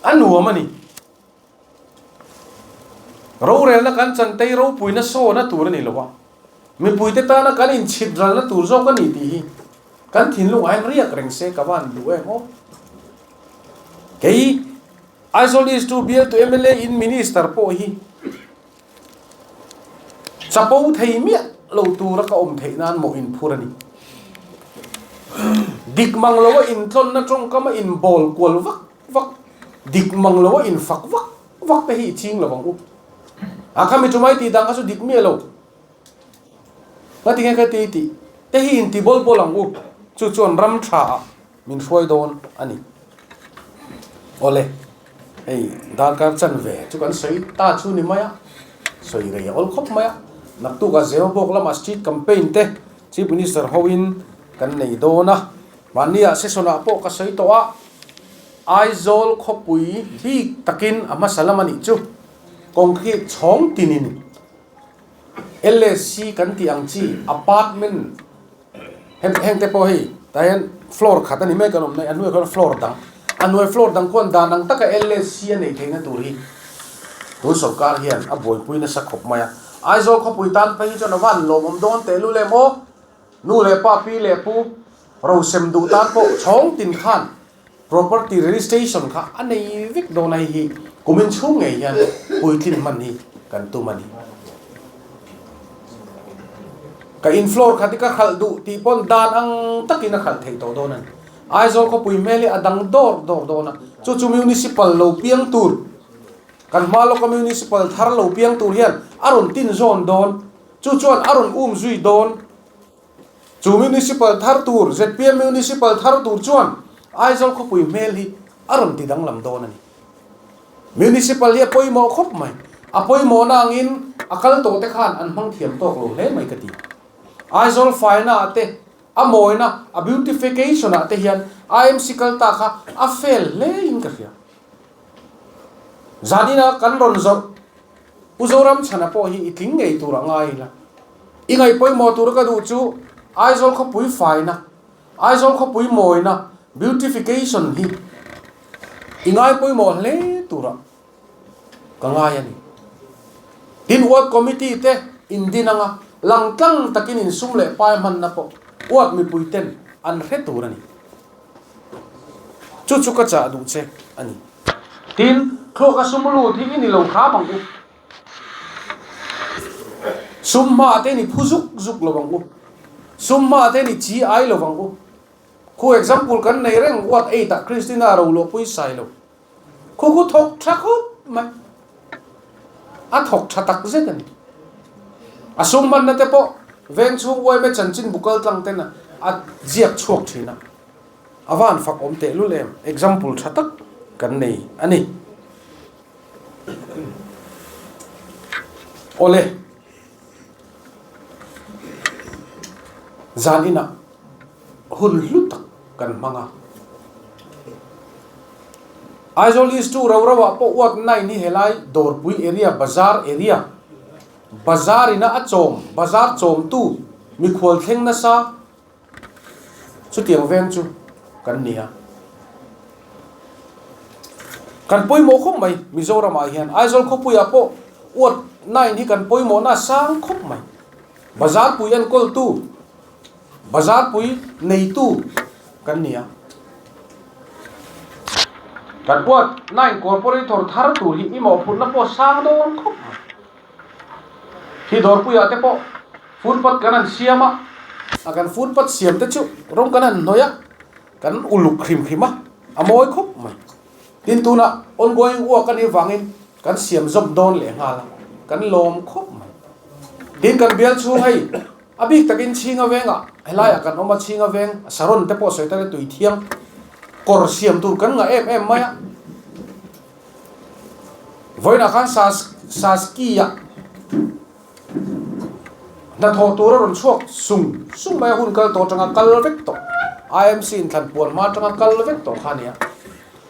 a nuam a ni. Rorelna kan chantei ropuina sawna tur a ni lo a, mipuite tana kan inchhit ralna tur zawk a ni tih hi kan thinlungah hian riak reng se ka van duh em aw. Kei Aizawl East tu bialtu mla in Minister pawh hi Chapo thei miah lo tura ka awm theih nan mawh inphur a ni. Dik mang loa intlawnna tawngkama inbawl kual vak vak, dik mang loa infak vak vak te hi i ching lo ang u. A khami chu mai tih dan kha chu dik miah lo. Ngatinge ka ti tih te hi inti bawl bawl ang u. Chu chuan ram tha ah Min hruai dawn a ni. Awle, hei darkar chanve chu kan sawi ta chu ni mai a, sawi rei a awl khawp mai a. Naktukah Zewbawk lamah street campaign te Chief Minister hoin kan nei dawn a. Mahniah session ah pawh ka sawi tawh a, Aizawl khawpui bik takin a hmasa lam a nih chu concrete chhawng tinin LSC kan tih ang chi apartment Heng heng te pawh hei tah hian floor khat a ni mek an awm a hnuaiah khuan floor dang a hnuai floor dang khuan dan ang taka L_S_C a neih theihna tur hi tun sawrkar hian a buaipui nasa khawp mai a Aizawl khawpui tan phei hi chuan a van lawmawm dawn teh lul em aw nu leh pa pi leh pu rosem duh tan pawh chhawng tin khan Property registration kha a nei vek dawn a hei hi kumin chhung ngei hian puitlin hman hi kan tum a ni. Ka in floor khat hi ka khalh duh tih pawn dan ang takin a khalh theih tawh dawn a ni. Aizawl khawpui hmel hi a dang dawr dawr dawn a, chu chu municipal lo piang tur, kan hma lawka municipal thar lo piang tur hian a rawn tin zawn dawn. Chu chuan a rawn um zui dawn. Chu Municipal thar tur, zpm Municipal thar tur chuan Aizawl khawpui hmel hi a rawn ti danglam dawn a ni. Municipal hi a pawimawh khawp mai. A pawimawhna angin a kal tawh te khan an hmang thiam tawk lo hle mai ka ti. Aizawl faina ah te, a mawina, a beautification ah te hian IMC kal ta kha a fail hle in ka hria. Zanina kan rawn zawrh Pu Zoramchhana pawh hi i tling ngei tur a ngai ila. I ngaih pawimawh tur ka duh chu Aizawl khawpui faina, Aizawl khawpui mawina, beautification, hi i ngai pawimawh hle turah ka ngai a ni. Tin, Ward Committee te indin anga langtlang takin insum leh pai hmanna pawh Ward mipui ten an hre tur a ni. Chu chu ka chah duh che a ni. Tin, thluaka sum lut hi i ni lo hram ang u. Sum hma te ni phu zuk zuk lo ang u. Sum hma te ni chi ai lo ang u. Khu example kan nei reng Ward 8 ah Christina ro luah pui sai lo. Khu khu thawk tha khawp mai. A thawk tha tak zet a ni. A sum hmanna te pawh veng chhung uaime chanchin bu kal tlang ten a ziak chhuak thin a. A van fak awm teh lul em? Example tha tak kan nei a ni. Awle, zan inah hun hlu tak kan hmang a. Aizawl East chu rau rauah pawh Ward 9 hi helai Dawrpui area, Bazar area, Bazar ina a chawm, Bazar chawmtu mikhual thleng nasa, Chutiang veng chu kan ni a. Kan pawimawh khawp mai Mizoramah hian. Aizawl khawpuiah pawh Ward 9 hi kan pawimawhna a sang khawp mai. Bazarpui enkawltu, bazarpui neitu kan ni a. Kan Ward 9 Corporator thar tur hi i mawhphurhna pawh a sang dawn khawp mai. Khi dawrpuiah te pawh footpath kan han siam a, a kan footpath siam te chu rawng kan han hnawih a, kan uluk hrim hrim a, a mawi khawp mai. Tin tunah ongoing work a nih vangin kan siam zawm dawn leh nghal a, kan lawm khawp mai. Tin kan bial chhung hei a bik takin Chhinga vengah helaiah kan awm a, Chhinga veng Saron te pawh sawi tala tui thiang kawr siam tur kan ngah em em mai a. Vawiinah khan Saskia hnathawh tur a rawn chhuak sung sung mai a, hun kal tawh atanga kal vek tawh, IMC inthlan puan hma atanga kal vek tawh kha a ni a.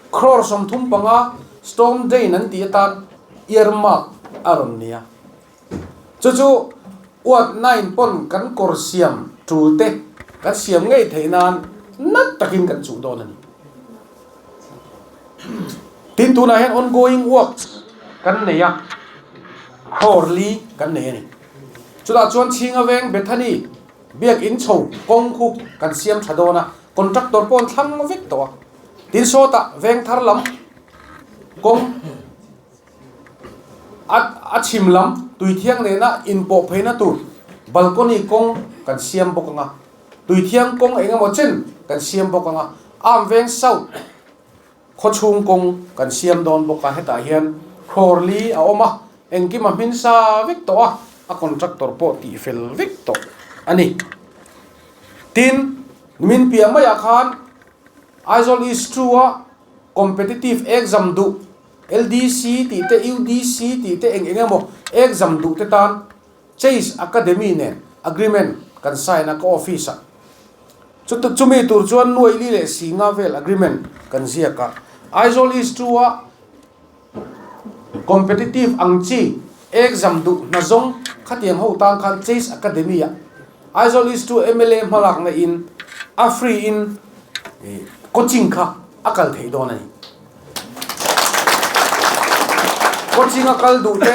Crore 35 Storm Drain an tih atan earmark a rawn ni a. Chu chu Ward 9 pawn kan kawr siam tul te kan siam ngei theih nan nat takin kan chuh dawn a ni. Tin tunah hian ongoing works kan nei a, crore li kan nei a ni. Chutah chuan Chhinga Veng Bethany biak in chho kawng khu kan siam tha dawn a, contractor pawh an thlang vek tawh a. Tin sawtah veng thar lam kawng A a chhim lam Tuithiang nena inpawh pheina tur balcony kawng kan siam bawk ang a, Tuithiang kawng eng emaw chen kan siam bawk ang a, Arm Veng South khawchhung kawng kan siam dawn bawk a, hetah hian crore li a awm a, engkim a hmin sa vek tawh a, a contractor pawh tih fel vek tawh a ni. Tin, nimin piah maiah khan Aizawl East 2 a competitive exam duh LDC tih te, UDC tih te eng eng emaw exam duh te tan Chase Academy nen agreement kan sign a ka office ah. Chuta chumi tur chuan nuaili leh singa vel agreement kan ziak a. Aizawl East 2 a competitive ang chi exam duh hna zawng khatiang ho tan khan Chase Academy ah Aizawl East 2 mla hmalakna in a free in coaching kha a kal theih dawn a ni. Coaching a kal duh te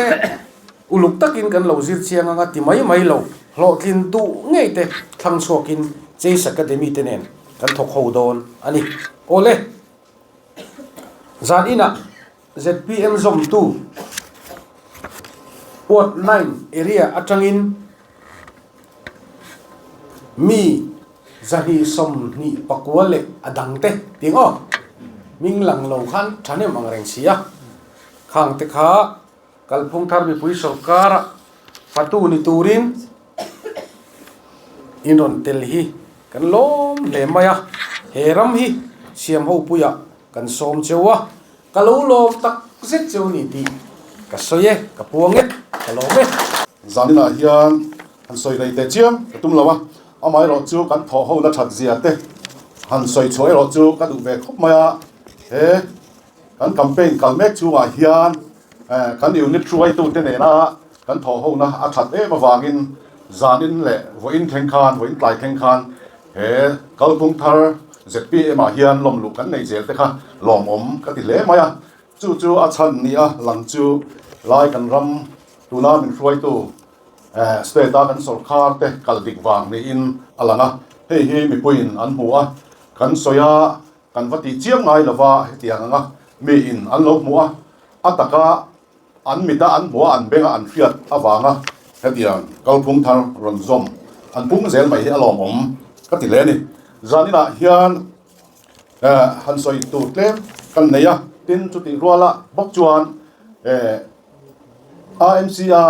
uluk takin kan lo zir chiang anga ti mai mai lo, hlawhtlin duh ngei te thlang chhuakin Chase Academy te nen kan thawk ho dawn a ni. Awle, zan inah zpm zawmtu Ward 9 area atangin Mi 229 leh a dangte tih aw hming lang lo khan thahnem ang reng si a, khang te kha Kalphung Thar mipui sawrkara. Fatu ni turin in rawn tel hi kan lawm hle mai a, he ram hi siam ho puiah kan sawm cheu a, ka lo lawm tak zet cheu ni tih ka sawi e, ka puang e, ka lawm e. Zaninah hian han sawi rei teh chiam ka tum lo a, amaherawh chu kan thawh ho la that zia te han sawi chhuah erawh chu ka duh ve khawp mai a, he kan campaign kal mek chhungah hian Kan unit hruaitute nena kan thawhhona a that em avangin zanin leh vawiin thleng khan, vawiin tlai thleng khan he kalphung thar zpm ah hian lawmluh kan nei zel te kha lawmawm ka ti hle mai a. Chu chu a chhan nia lang chu lai kan ram tuna min hruaitu state a kan sawrkar te kal dik vang niin a lang a. Hei hi mipuiin an hmu a, kan sawi a. Kan va tih chiang ngai lova hetiang anga miin an lo hmuh a, a taka an mita an hmuh a, an benga an hriat avanga hetiang kalphung thar rawn zawm an pung zel mai hi a lawmawm ka ti hle a ni. Zaninah hian han sawi tur tlem kan nei a, tin chutih ruala bawk chuan AMC-a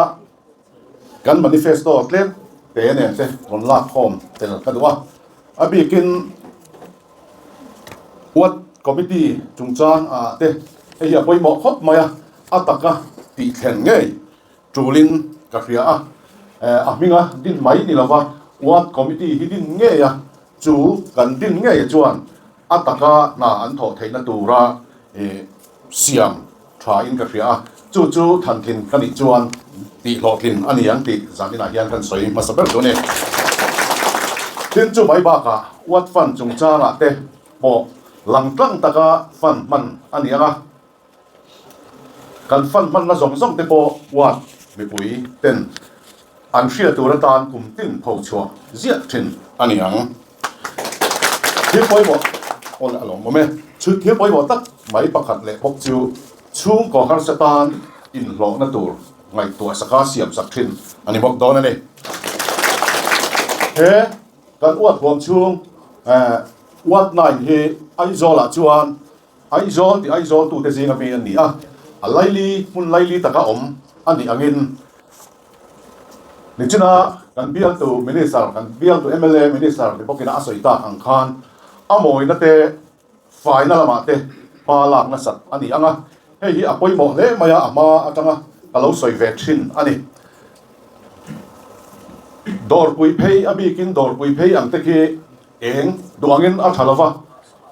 Kan manifesto tlem te nen te rawn lak khawm tel ka duh a, a bikin Ward Committee chungchang ah te hei hi a pawimawh khawp mai a, a taka tih thlen ngei tulin ka hria a, a hminga din mai ni lova Ward Committee hi din ngei a, chu kan din ngei chuan a taka hna an thawh theihna tura siam tha in ka hria a, chu chu thantlin ka nih chuan tih hlawhtlin a ni ang tih zaninah hian kan sawi hmasa ber chu a ni. Tin chu mai bakah Ward Fund chungchangah te pawh lang tlang taka fund hman a ni ang a, Kan fund hmanna zawng zawng te pawh ward mipui ten an hriat tur atan kum tin pho chhuah ziah thin a ni ang. Thil pawimawh aw leh a lawmawm e. Chhut thil pawimawh tak mai pakhat leh bawk chu chhungkaw harsa tan inhlawhna tur ngaihtuah saka siam sak thin a ni bawk dawn a ni. He kan ward huam chhung ward 9 hi Aizawlah chuan Aizawl tih Aizawl tute zinga mi an ni a, a laili hmun laili taka awm a nih angin nichina kan bialtu Minister, kan bialtu mla Minister ni bawkina a sawi tak ang khan a mawina te faina lamah te hma lak nasat a ni ang a, hei hi a pawimawh hle mai a, a hma atanga ka lo sawi ve thin a ni. Dawrpui phei a bikin dawrpui phei ang te khi Eng duh angin a tha lova,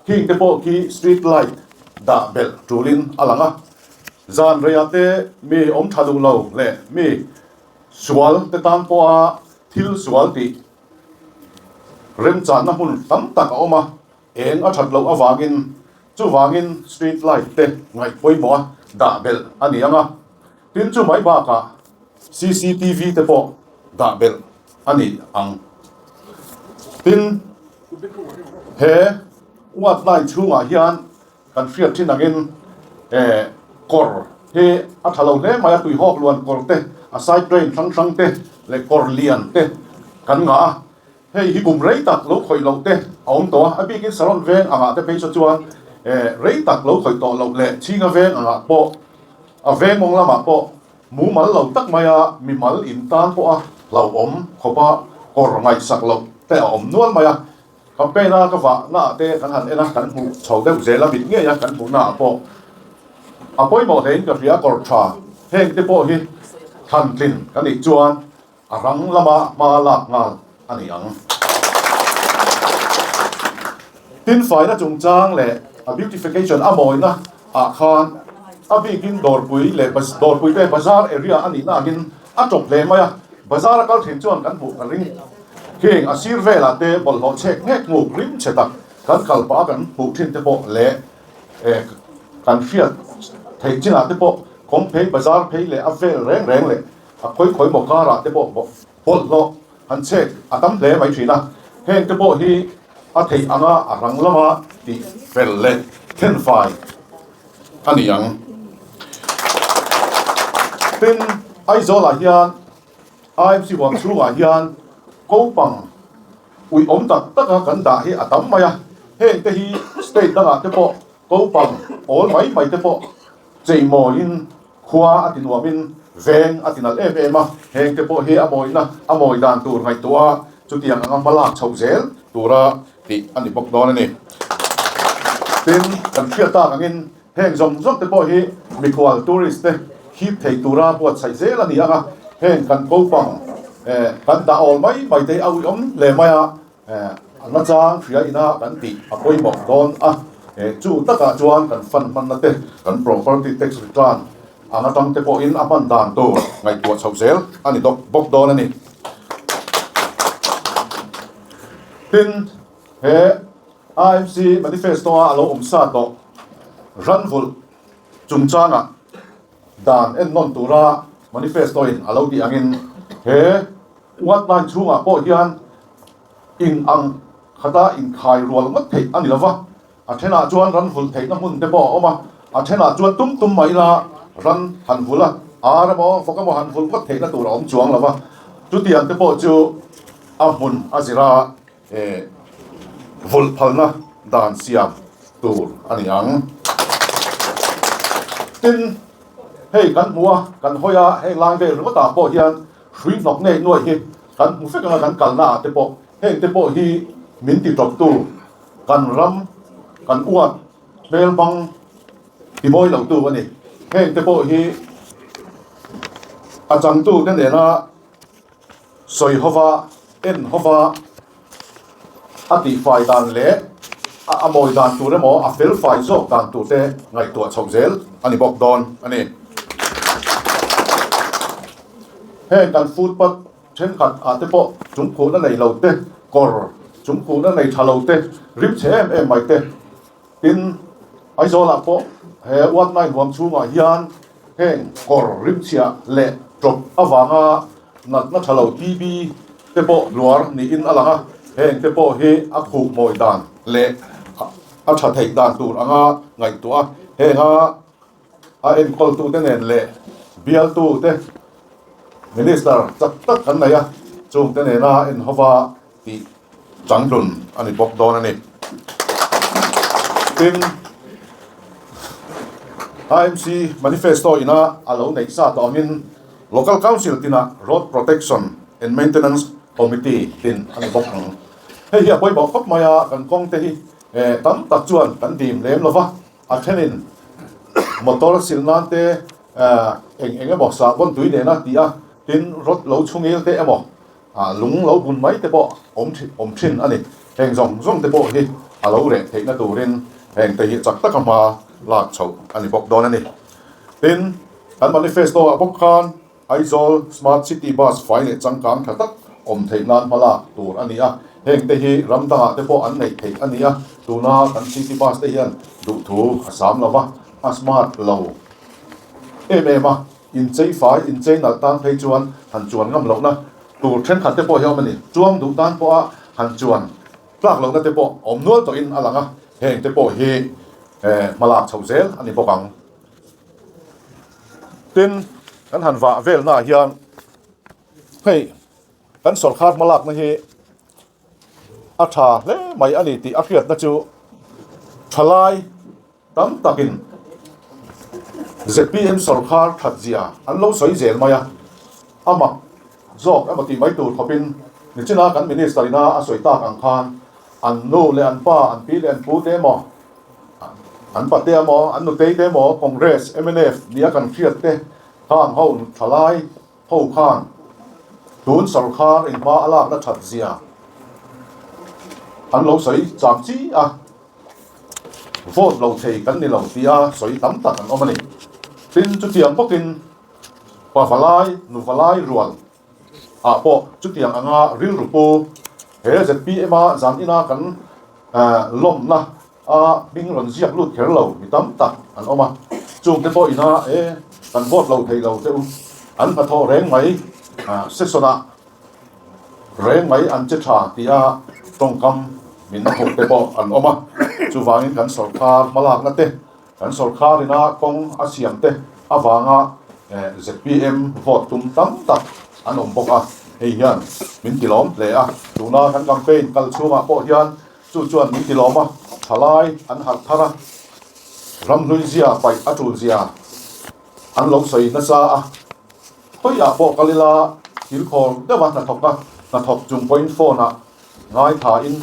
khing te pawh khi street light dah belh tulin a lang a. Zan reiah te mi awm tha duh lo leh mi sual te tan pawha thil sual tih remchanna hmun tam tak a awm a, eng a that loh avangin chuvangin street light te ngaih pawimawh a dah belh a ni ang a. Tin chu mai bakah cctv te pawh dah belh a ni ang. Tin, he ward line chhungah hian kan hriat thin angin eh kawr hi a tha lo hle mai a, tuihawk luan kawr te, a side drain hrang hrang te leh kawr lian te kan ngah a. Hei hi kum rei tak lo khawih loh te a awm tawh a, a bikin Saron veng angah te phei saw chuan eh rei tak lo khawih tawh loh leh Chhinga veng angah pawh a veng mawng lamah pawh mumal lo tak maia mimal in tan pawha hlauhawm khawpa kawr ngaihsak loh te a awm nual mai a. Campaign a ka vah naah te kan han en a, kan hmuh chho deuh zel a, mit ngei a kan hmuh naah pawh a pawimawh hlein ka hria kawr tha heng te pawh hi thlantlin ka nih chuan A rang lama hma lak nghal a ni ang. Tin faina chungchang leh a beautification a mawina ah khan a bikin dawrpui leh dawrpui te bazar area a nihna angin a tawp hle mai a, bazar a kal thin chuan kan hmuh ka ring. Khing a sir velah te bawlhhlawh chhek nghek nghuk rim chhe tak kan kal pah a kan hmuh thin te pawh leh kan hriat theih chinah te pawh kawng phei bazar phei leh a vel reng reng leh A khawi khawi maw karah te pawh bawlhhlawh han chhek a tam hle mai thin a, heng te pawh hi a theih anga a rang lama tih fel leh thenfai a ni ang. Tin, Aizawlah hian IMC huam chhungah hian kopang uiawm tak taka kan dah hi a tam mai a, heng te hi state dangah te pawh kopang awl mai mai te pawh cheimawiin khua a ti nuamin Veng a ti nalh em em a, heng te pawh hi a mawina a mawi dan tur ngaihtuah a, chutiang anga hma lak chhoh zel tura tih a ni bawk dawn a ni. Tin, kan hriat tak angin heng zawng zawng te pawh hi mikhual tourist te hip thei tura buatsaih zel a ni ang a, heng kan kopang kan dah awl mai mai te hi a uiawm hle mai a, A nachang hria ina kan tih a pawimawh dawn a, chu takah chuan kan fund hmanna te, kan property tax return ang atang te pawhin a hman dan tur ngaihtuah chhoh zel a ni bawk dawn a ni. Tin, he IMC manifesto-a a lo awm sa tawh ranvulh chungchangah dan ennawn tura manifesto-in a lo tih angin he Ward line chhungah pawh hian in ang khata inkhai rual ngawt theih a ni lo va, a thenah chuan ran vulh theihna hmun te pawh a awm a, a thenah chuan tum tum mai ila ran han vulh a, ar emaw vawk emaw han vulh ngawt theihna tur a awm chuang lo va, chutiang te pawh chu a hmun a zira vulh phalna dan siam tur a ni ang. Tin, hei kan hmu a, kan hawi a, heng lai vel ringawtah pawh hian Hrui hnawk ngei nuai hi kan hmu vek anga kan kalna ah te pawh heng te pawh hi min ti tawptu kan ram kan uat hmel hmang ti mawi lo tu a ni. Heng te pawh hi a changtu te nena sawi hova en hova A tihfai dan leh a mawi dan tur emaw a felfai zawk dan tur te ngaihtuah chhoh zel a ni bawk dawn a ni. Heng kan footpath thenkhat ah te pawh chungkhuhna nei lo te, kawr chungkhuhna nei tha lo te, rim chhe em em mai te, Tin, Aizawlah pawh he Uatnai huam chhungah hian heng kawr rimchhia leh ṭawp avanga natna ṭha lo TB te pawh hluar niin a lang a, heng te pawh hi a khuh mawi dan leh a ṭha theih dan tur anga ngaihtuah a, henga a enkawltute nen leh bialtute Minister chak tak kan nei a, chungte nena enhova tih changtlun a ni bawk dawn a ni. Tin, IMC Manifesto ina a lo neih sa tawh angin Local Council tinah Road Protection and Maintenance Committee tin a ni bawk ang. Hei hi a pawimawh khawp mai a, kan kawng te hi tam tak chuan kan dim lem lo va, a thenin motor sil nan te eng eng emaw sahbawn tui nena ti a, tin road lo chhungil te emaw Ah lung lo bun mai te pawh awm awm thin a ni. Heng zawng zawng te pawh hi a lo reh theihna turin heng te hi chak taka hma lak chhoh a ni bawk dawn a ni. Tin, kan manifesto ah bawk khan Aizawl Smart City Bus fai leh changkang tha tak awm theih nan hma lak tur a ni a. Heng te hi ram dangah te pawh an neih theih a ni a. Tuna kan city bus te hian duhthu a sam lo va, a smart lo em em a. Inchei fai, inchei nalh tan phei chuan han chuan ngam lohna tur thenkhat te pawh hi a awm a ni. Chuang duh tan pawha han chuan tlak lohna te pawh awm nual tawhin a lang a, heng te pawh hi hma lak chhoh zel a ni bawk ang. Tin, kan han vah velnaah hian hei kan sawrkar hma lakna hi a tha hle mai a ni tih a hriatna chu thalai, Tam takin zpm sawrkhar that zia an lo sawi zel mai a, a mak zawk emaw tih mai tur khawpin nichina kan Minister ina a sawi tak ang khan an nu leh an pa, an pi leh an pu te emaw, an pate emaw, an nutei te emaw Congress, mnf nia kan hriat te khang ho thalai ho khan tun sawrkhar in hma a lakna that zia an lo sawi cham chi a. Vote lo thei kan ni lo tia sawi tam tak an awm a ni. Tin, chutiang bawkin pa valai, nu valai rual ah pawh chutiang anga rilru pu he zpm a zan ina kan lawmna a hming rawn ziak lut kher lo mi tam tak an awm a. Chungte pawh ina e kan vote lo thei lo teh u, an hnathawh reng mai session ah Reng mai an che tha tia tawngkam min hmuh te pawh an awm a, chuvangin kan sawrkar hmalakna te, kan sawrkar ina kawng a siam te avanga zpm vote tum tam tak an awm bawk a, hei hian min tilawm hle a, tuna kan campaign kal chhungah pawh hian chu chuan min tilawm a, thalai an harh thar a, ramhlui zia paih a tul zia an lo sawi nasa a. Khawiah pawh kal ila thilkhawr deuha hnathawk a, hnathawk chung pawhin phone ah ngaithain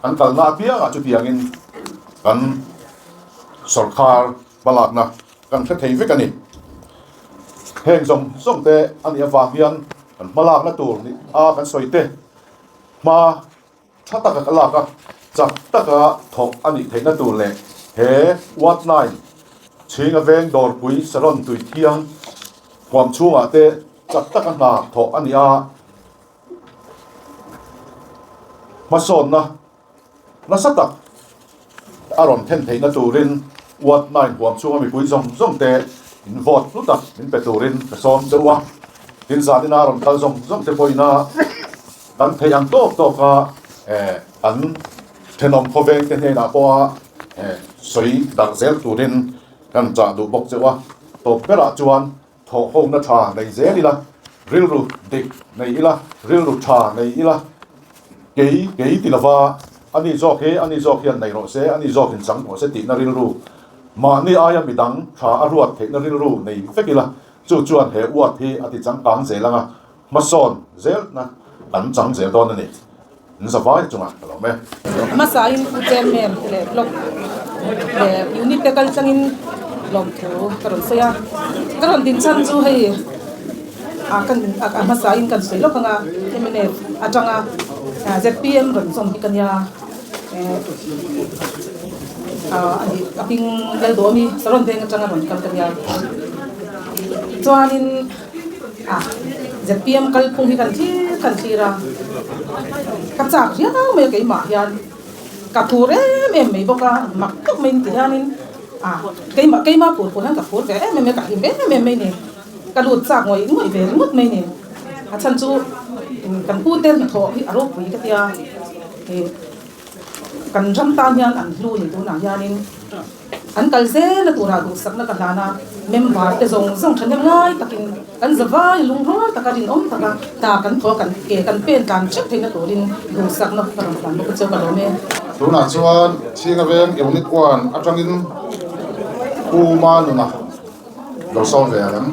kan kalna apiangah chutiangin kan sawrkhar hmalakna kan hre thei vek a ni. Heng zawng zawng te a nih avang hian kan hmalakna tur ni a kan sawi te hma tha taka ka lak a, chak taka thawk a nih theihna tur leh he Ward 9 chhinga veng dawrpui Saron tui thiang huam chhungah te chak taka hna thawh a ni a, hmasawnna nasa tak a rawn then theihna turin Ward 9 huam chhunga mipui zawng zawng te in vote hlu tak min pe turin ka sawm deuh a, tin zanina rawn kal zawng zawng te pawhin a Kan theih ang tawk tawk a an thenawm khawveng te hnenah pawha sawi darh zel turin kan chah duh bawk cheu a, tawp berah chuan thawhhona tha nei zel ila, rilru dik nei ila, rilru tha nei ila, kei kei ti lova ani zawk hi ani zawk hian nei rawh se, ani zawkin chang rawh se tihna rilru, mahni aia midang tha a ruat theihna rilru nei vek ila, chu chuan he uat hi a ti changkang zel ang a. Hmasawn zelna kan chang zel dawn a ni. In zavai chungah ka lawm e. Hmasain Pu Chairman leh Block leh Unit te kal tlangin lawmthu ka rawn sawi a. Ka rawn din chhan chu hei a kan a hmasain kan sawi lawk anga mnf atanga zpm rawn zawm hi ka nia. A nih a hming Lalduhawmi Saron veng atanga rawn kal ka nia. Chuanin. A, zpm kalphung hi kan thlir kan thlir a, ka chak riau mai a keimah hian ka phur em em mai bawk a, mak tawk mai ni hianin a keimah keimah phur phur hian ka phur ve em em mai a, ka hlim em em mai ni, ka lut chak ngawih ngawih ve ringawt mai ni, a chhan chu kan pute hnathawh hi a ropui ka tia ih kan ram tan hian an hlu ni tunah hianin. An kal zel a turah duhsakna ka hlan a, member te zawng zawng thahnem ngai takin kan zavai lungrual taka rinawm taka hna kan thaw a, kan ke kan pen tlan theuh theihna turin duhsakna ka rawn hlan bawk a cheu ka lawm e. Tunah chuan Chhinga Veng Unit One atangin Pu Manuna lo sawm ve ang em?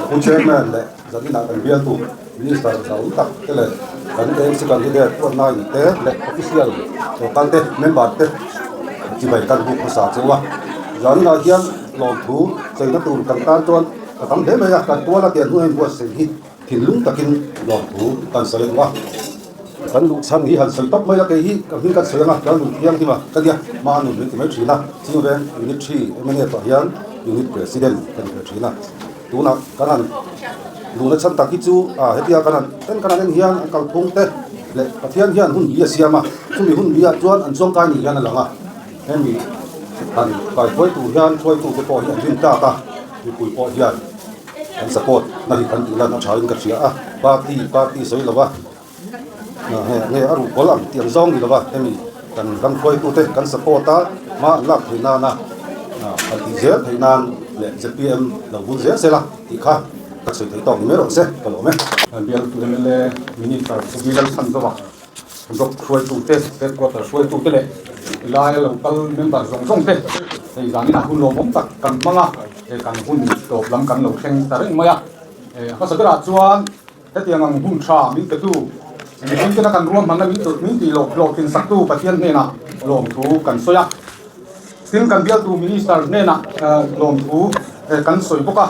Pu Chairman leh Zaninah kan bialtu Minister zau tak te leh kan AMC candidate ruatna in te leh official sorkar te member te chibai kan buk hmasa cheu a. Zaninah hian lawmthu cheina tur kan tan chuan ka tam hle mai a, kan tuala tian hnu a inbuatsaih hi thinlung takin lawmthu kan sawi a duh a. Kan luh chhan hi han sawi tawp mai a, kei hi ka hming kan sawi ang a, kan luh thianghlim a ka nia, hma nun min ti mai thin a, Chingveng Unit 3 mnf ah hian Unit President ka ni ve thin a. Tunah kan han duhna chhan tak hi chu hetia kan han en kan han en hian an kalphung te leh Pathian hian hun bi a siam a, chumi hun biah chuan an chuangkai ni hian a lang a, hemi han kaihruai tur hian hruaitu te pawh hi an rin tak a, mipui pawh hian an support na hi kan tih lan a tha in ka hria a, party party sawi lo va. Nge a ruhkawl ang tih ang zawng ni lova hemi kan ram hruaitute kan support a hma an lak theih nana kan tih zel theih nan leh zpm lo vul zel sela tih kha ka sawi theih tawk ni mai rawh se ka lawm e. Bialtu mla Minister Pu Lalchhanzova Block hruaitute, Headquarter hruaitute leh laia lo kal member zawng zawng te hei zaninah hun lawmawm tak kan hmang a, kan hun tawp lam kan lo thleng ta reng mai a. A hmasa berah chuan Hetiang ang hun tha min petu, mihring tena kan ruahmanna min min tih loh hlawhtlin saktu Pathian hnenah lawmthu kan sawi a. Tin, kan bialtu Minister hnenah lawmthu kan sawi bawk a.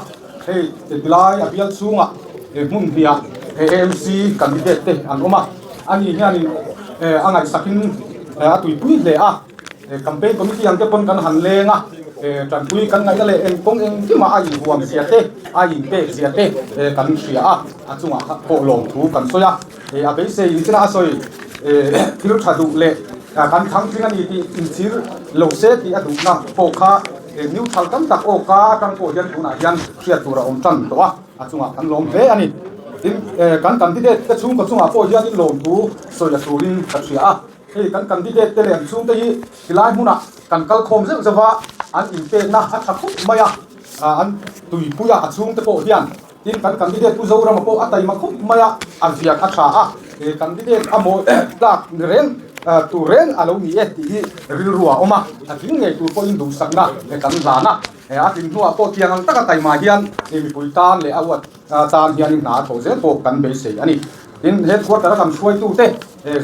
Hei tilai a bial chhungah hmun hniah AMC candidate te an awm a. Ani hianin a ngaihsakin a tuipui hle a. Campaign committee ang te pawn kan han leng a, tanpui kan ngaihna leh eng kawng engkimah a inhuam zia te, a inpek zia te kan hria a, a chungah pawh lawmthu kan sawi a. A beisei in china a sawi thil tha duh leh kan thangtling a ni tih inchhir lo se tih a duhna pawh kha neutral tam tak awka atang pawh hian tunah hian hriat tur a awm tan tawh a, a chungah kan lawm hle a ni. Tin, kan candidate te chhungkaw chungah pawh hianin lawmthu sawi la turin ka hria a. Hei kan candidate te leh an chhungte hi tilai hmunah kan kal khawm zeuh zeuh a, an inpekna a tha khup mai a, an tuipui a, a chhungte pawh hian tin kan candidate Pu Zorama pawh a taima khup mai a, a ziak a tha a, he candidate a mawi tlak ni reng. tur reng a lo ni e tih hi rilru a awm a, a tling ngei tur pawhin duhsakna kan hlan a, a tling hnuah pawh tiang ang taka taima hian mipui tan leh a uat tan hianin hna a thawh zel pawh kan beisei a ni. Tin, headquarter a kan hruaitute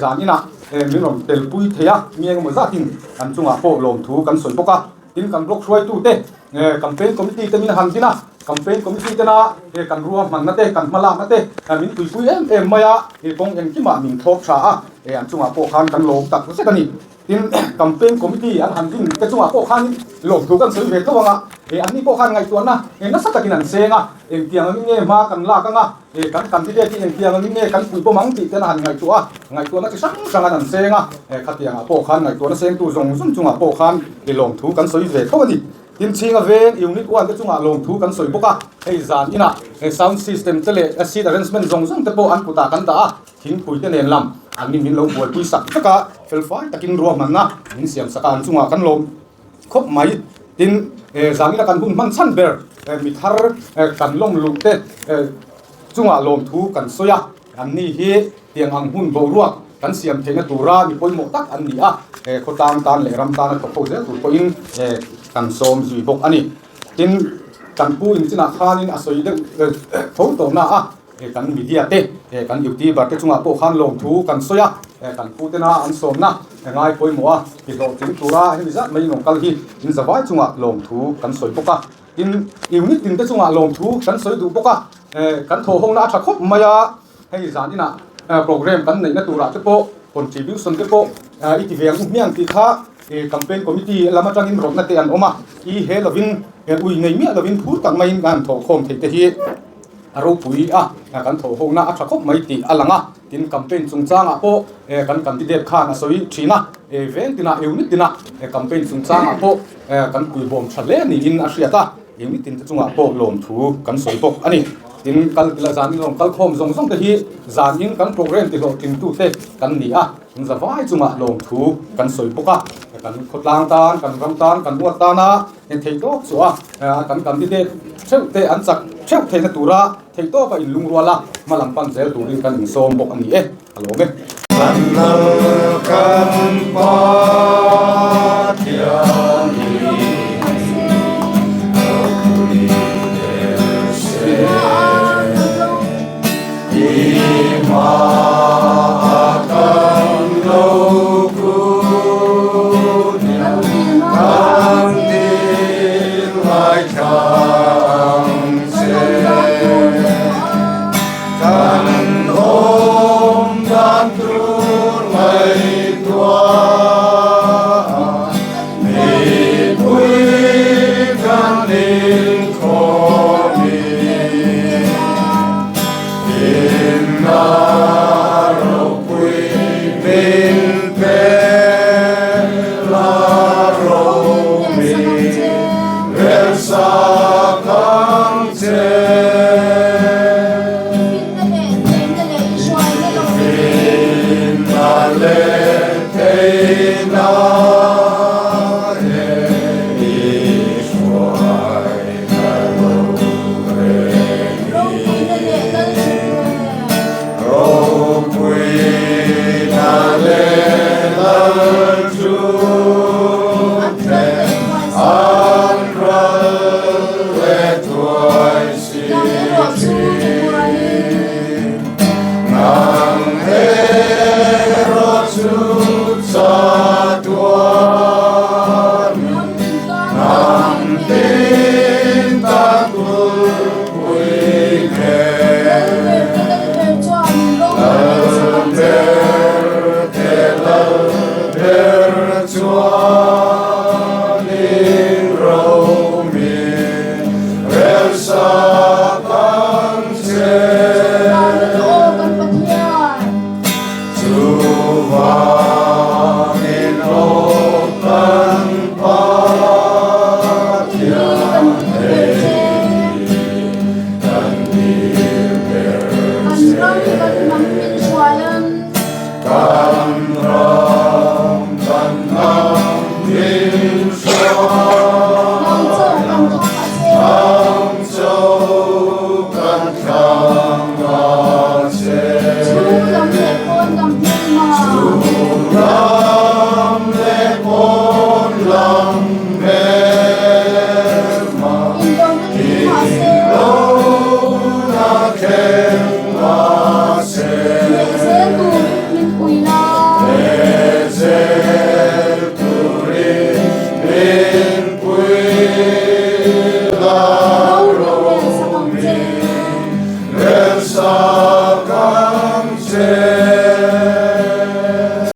zan inah min rawn telpui thei a, mi engemaw zatin an chungah pawh lawmthu kan sawi bawk a. Tin, kan block hruaitute, campaign committee te min han din a, campaign committee tena kan ruahmanna te, kan hmalakna te min tuipui em em mai a, kawng engkimah min thlawp tha a, an chungah pawh khan kan lawm tak zet a ni. Tin, campaign committee an han din te chungah pawh khanin lawmthu kan sawi ve tho ang a, anni pawh khan ngaihtuahna nasa takin an seng a, engtiang angin nge hma kan lak ang a, He kan candidate hi engtiang angin nge kan pui bawm ang tih ten a han ngaihtuah a, ngaihtuahna chi hrang hrang an han seng a, khatiangah pawh khan ngaihtuahna sengtu zawng zawng chungah pawh khan i lawmthu kan sawi ve tho a ni. Tin, Chhinga veng Unit One te chungah lawmthu kan sawi bawk a, hei zan inah sound system te leh seat arrangement zawng zawng te pawh an kutah kan dah a, thingpui te nen lam an ni min lo buaipui sak vek a, felfai takin ruahmanna min siam sak a, an chungah kan lawm. Khawp mai. Tin, zangina kan hun hman chhan ber mi thar kan lawm luh te chungah lawmthu kan sawi a, an ni hi tiang ang hun boruak kan siam theihna tura mi pawimawh tak an ni a, khawtlang tan leh ram tana thawk ho zel tur pawhin kan sawm zui bawk a ni. Tin, kan pu inchinah khanin a sawi deuh tho tawhna a. Kan media te, kan youtuber te chungah pawh khan lawmthu kan sawi a, kan pu tena an sawmna ngai pawimawh a, ti hlawhtling tura hemi zat mai in rawn kal hi in zavai chungah lawmthu kan sawi bawk a. Tin, unit tin te chungah lawmthu kan sawi duh bawk a, kan thawhhawkna a tha khawp mai a, hei zan inah program kan neihna turah te pawh contribution te pawh i ti ve ang u hmiang tih kha campaign committee lam atangin rawtna te an awm a, i he lovin ui nei miah lovin phur tak maiin kan han thawhkhawm theih te hi. A ropui a, kan thawhhawkna a tha khawp mai tih a lang a, tin campaign chungchangah pawh kan candidate khan a sawi thin a, veng tinah unit tinah campaign chungchangah pawh kan puibawm tha hle niin a hriat a, unit tin te chungah pawh lawmthu kan sawi bawk a ni. Tin kal tila zanin rawn kal khawm zawng zawng te hi zanin kan program tihlawhtlingtute kan ni a, in zavai chungah lawmthu kan sawi bawk a, kan khawtlang tan, kan ram tan, kan uat tana Thei tawk chu a kan candidate theuh te an chak theuh theihna tura thei tawka inlungrual a hma lam pan zel turin kan insawm bawk a ni e, a lawm e. Kan lal kan Pathian i ropui ber se. I hmaah kan lo kun a, kan dil ngaithla ang che. Kan awm dan tur ngaihtuah a, mipui kan inkhawmin. Hlimna ropui min pe la romi relsak ang che. Hlimna leh theihna he i hruai na lo reng. Ropuina leh lal chu te an ral leh thuai si thin. Nang erawh chu chatuanin hnam tin tan Malsawm.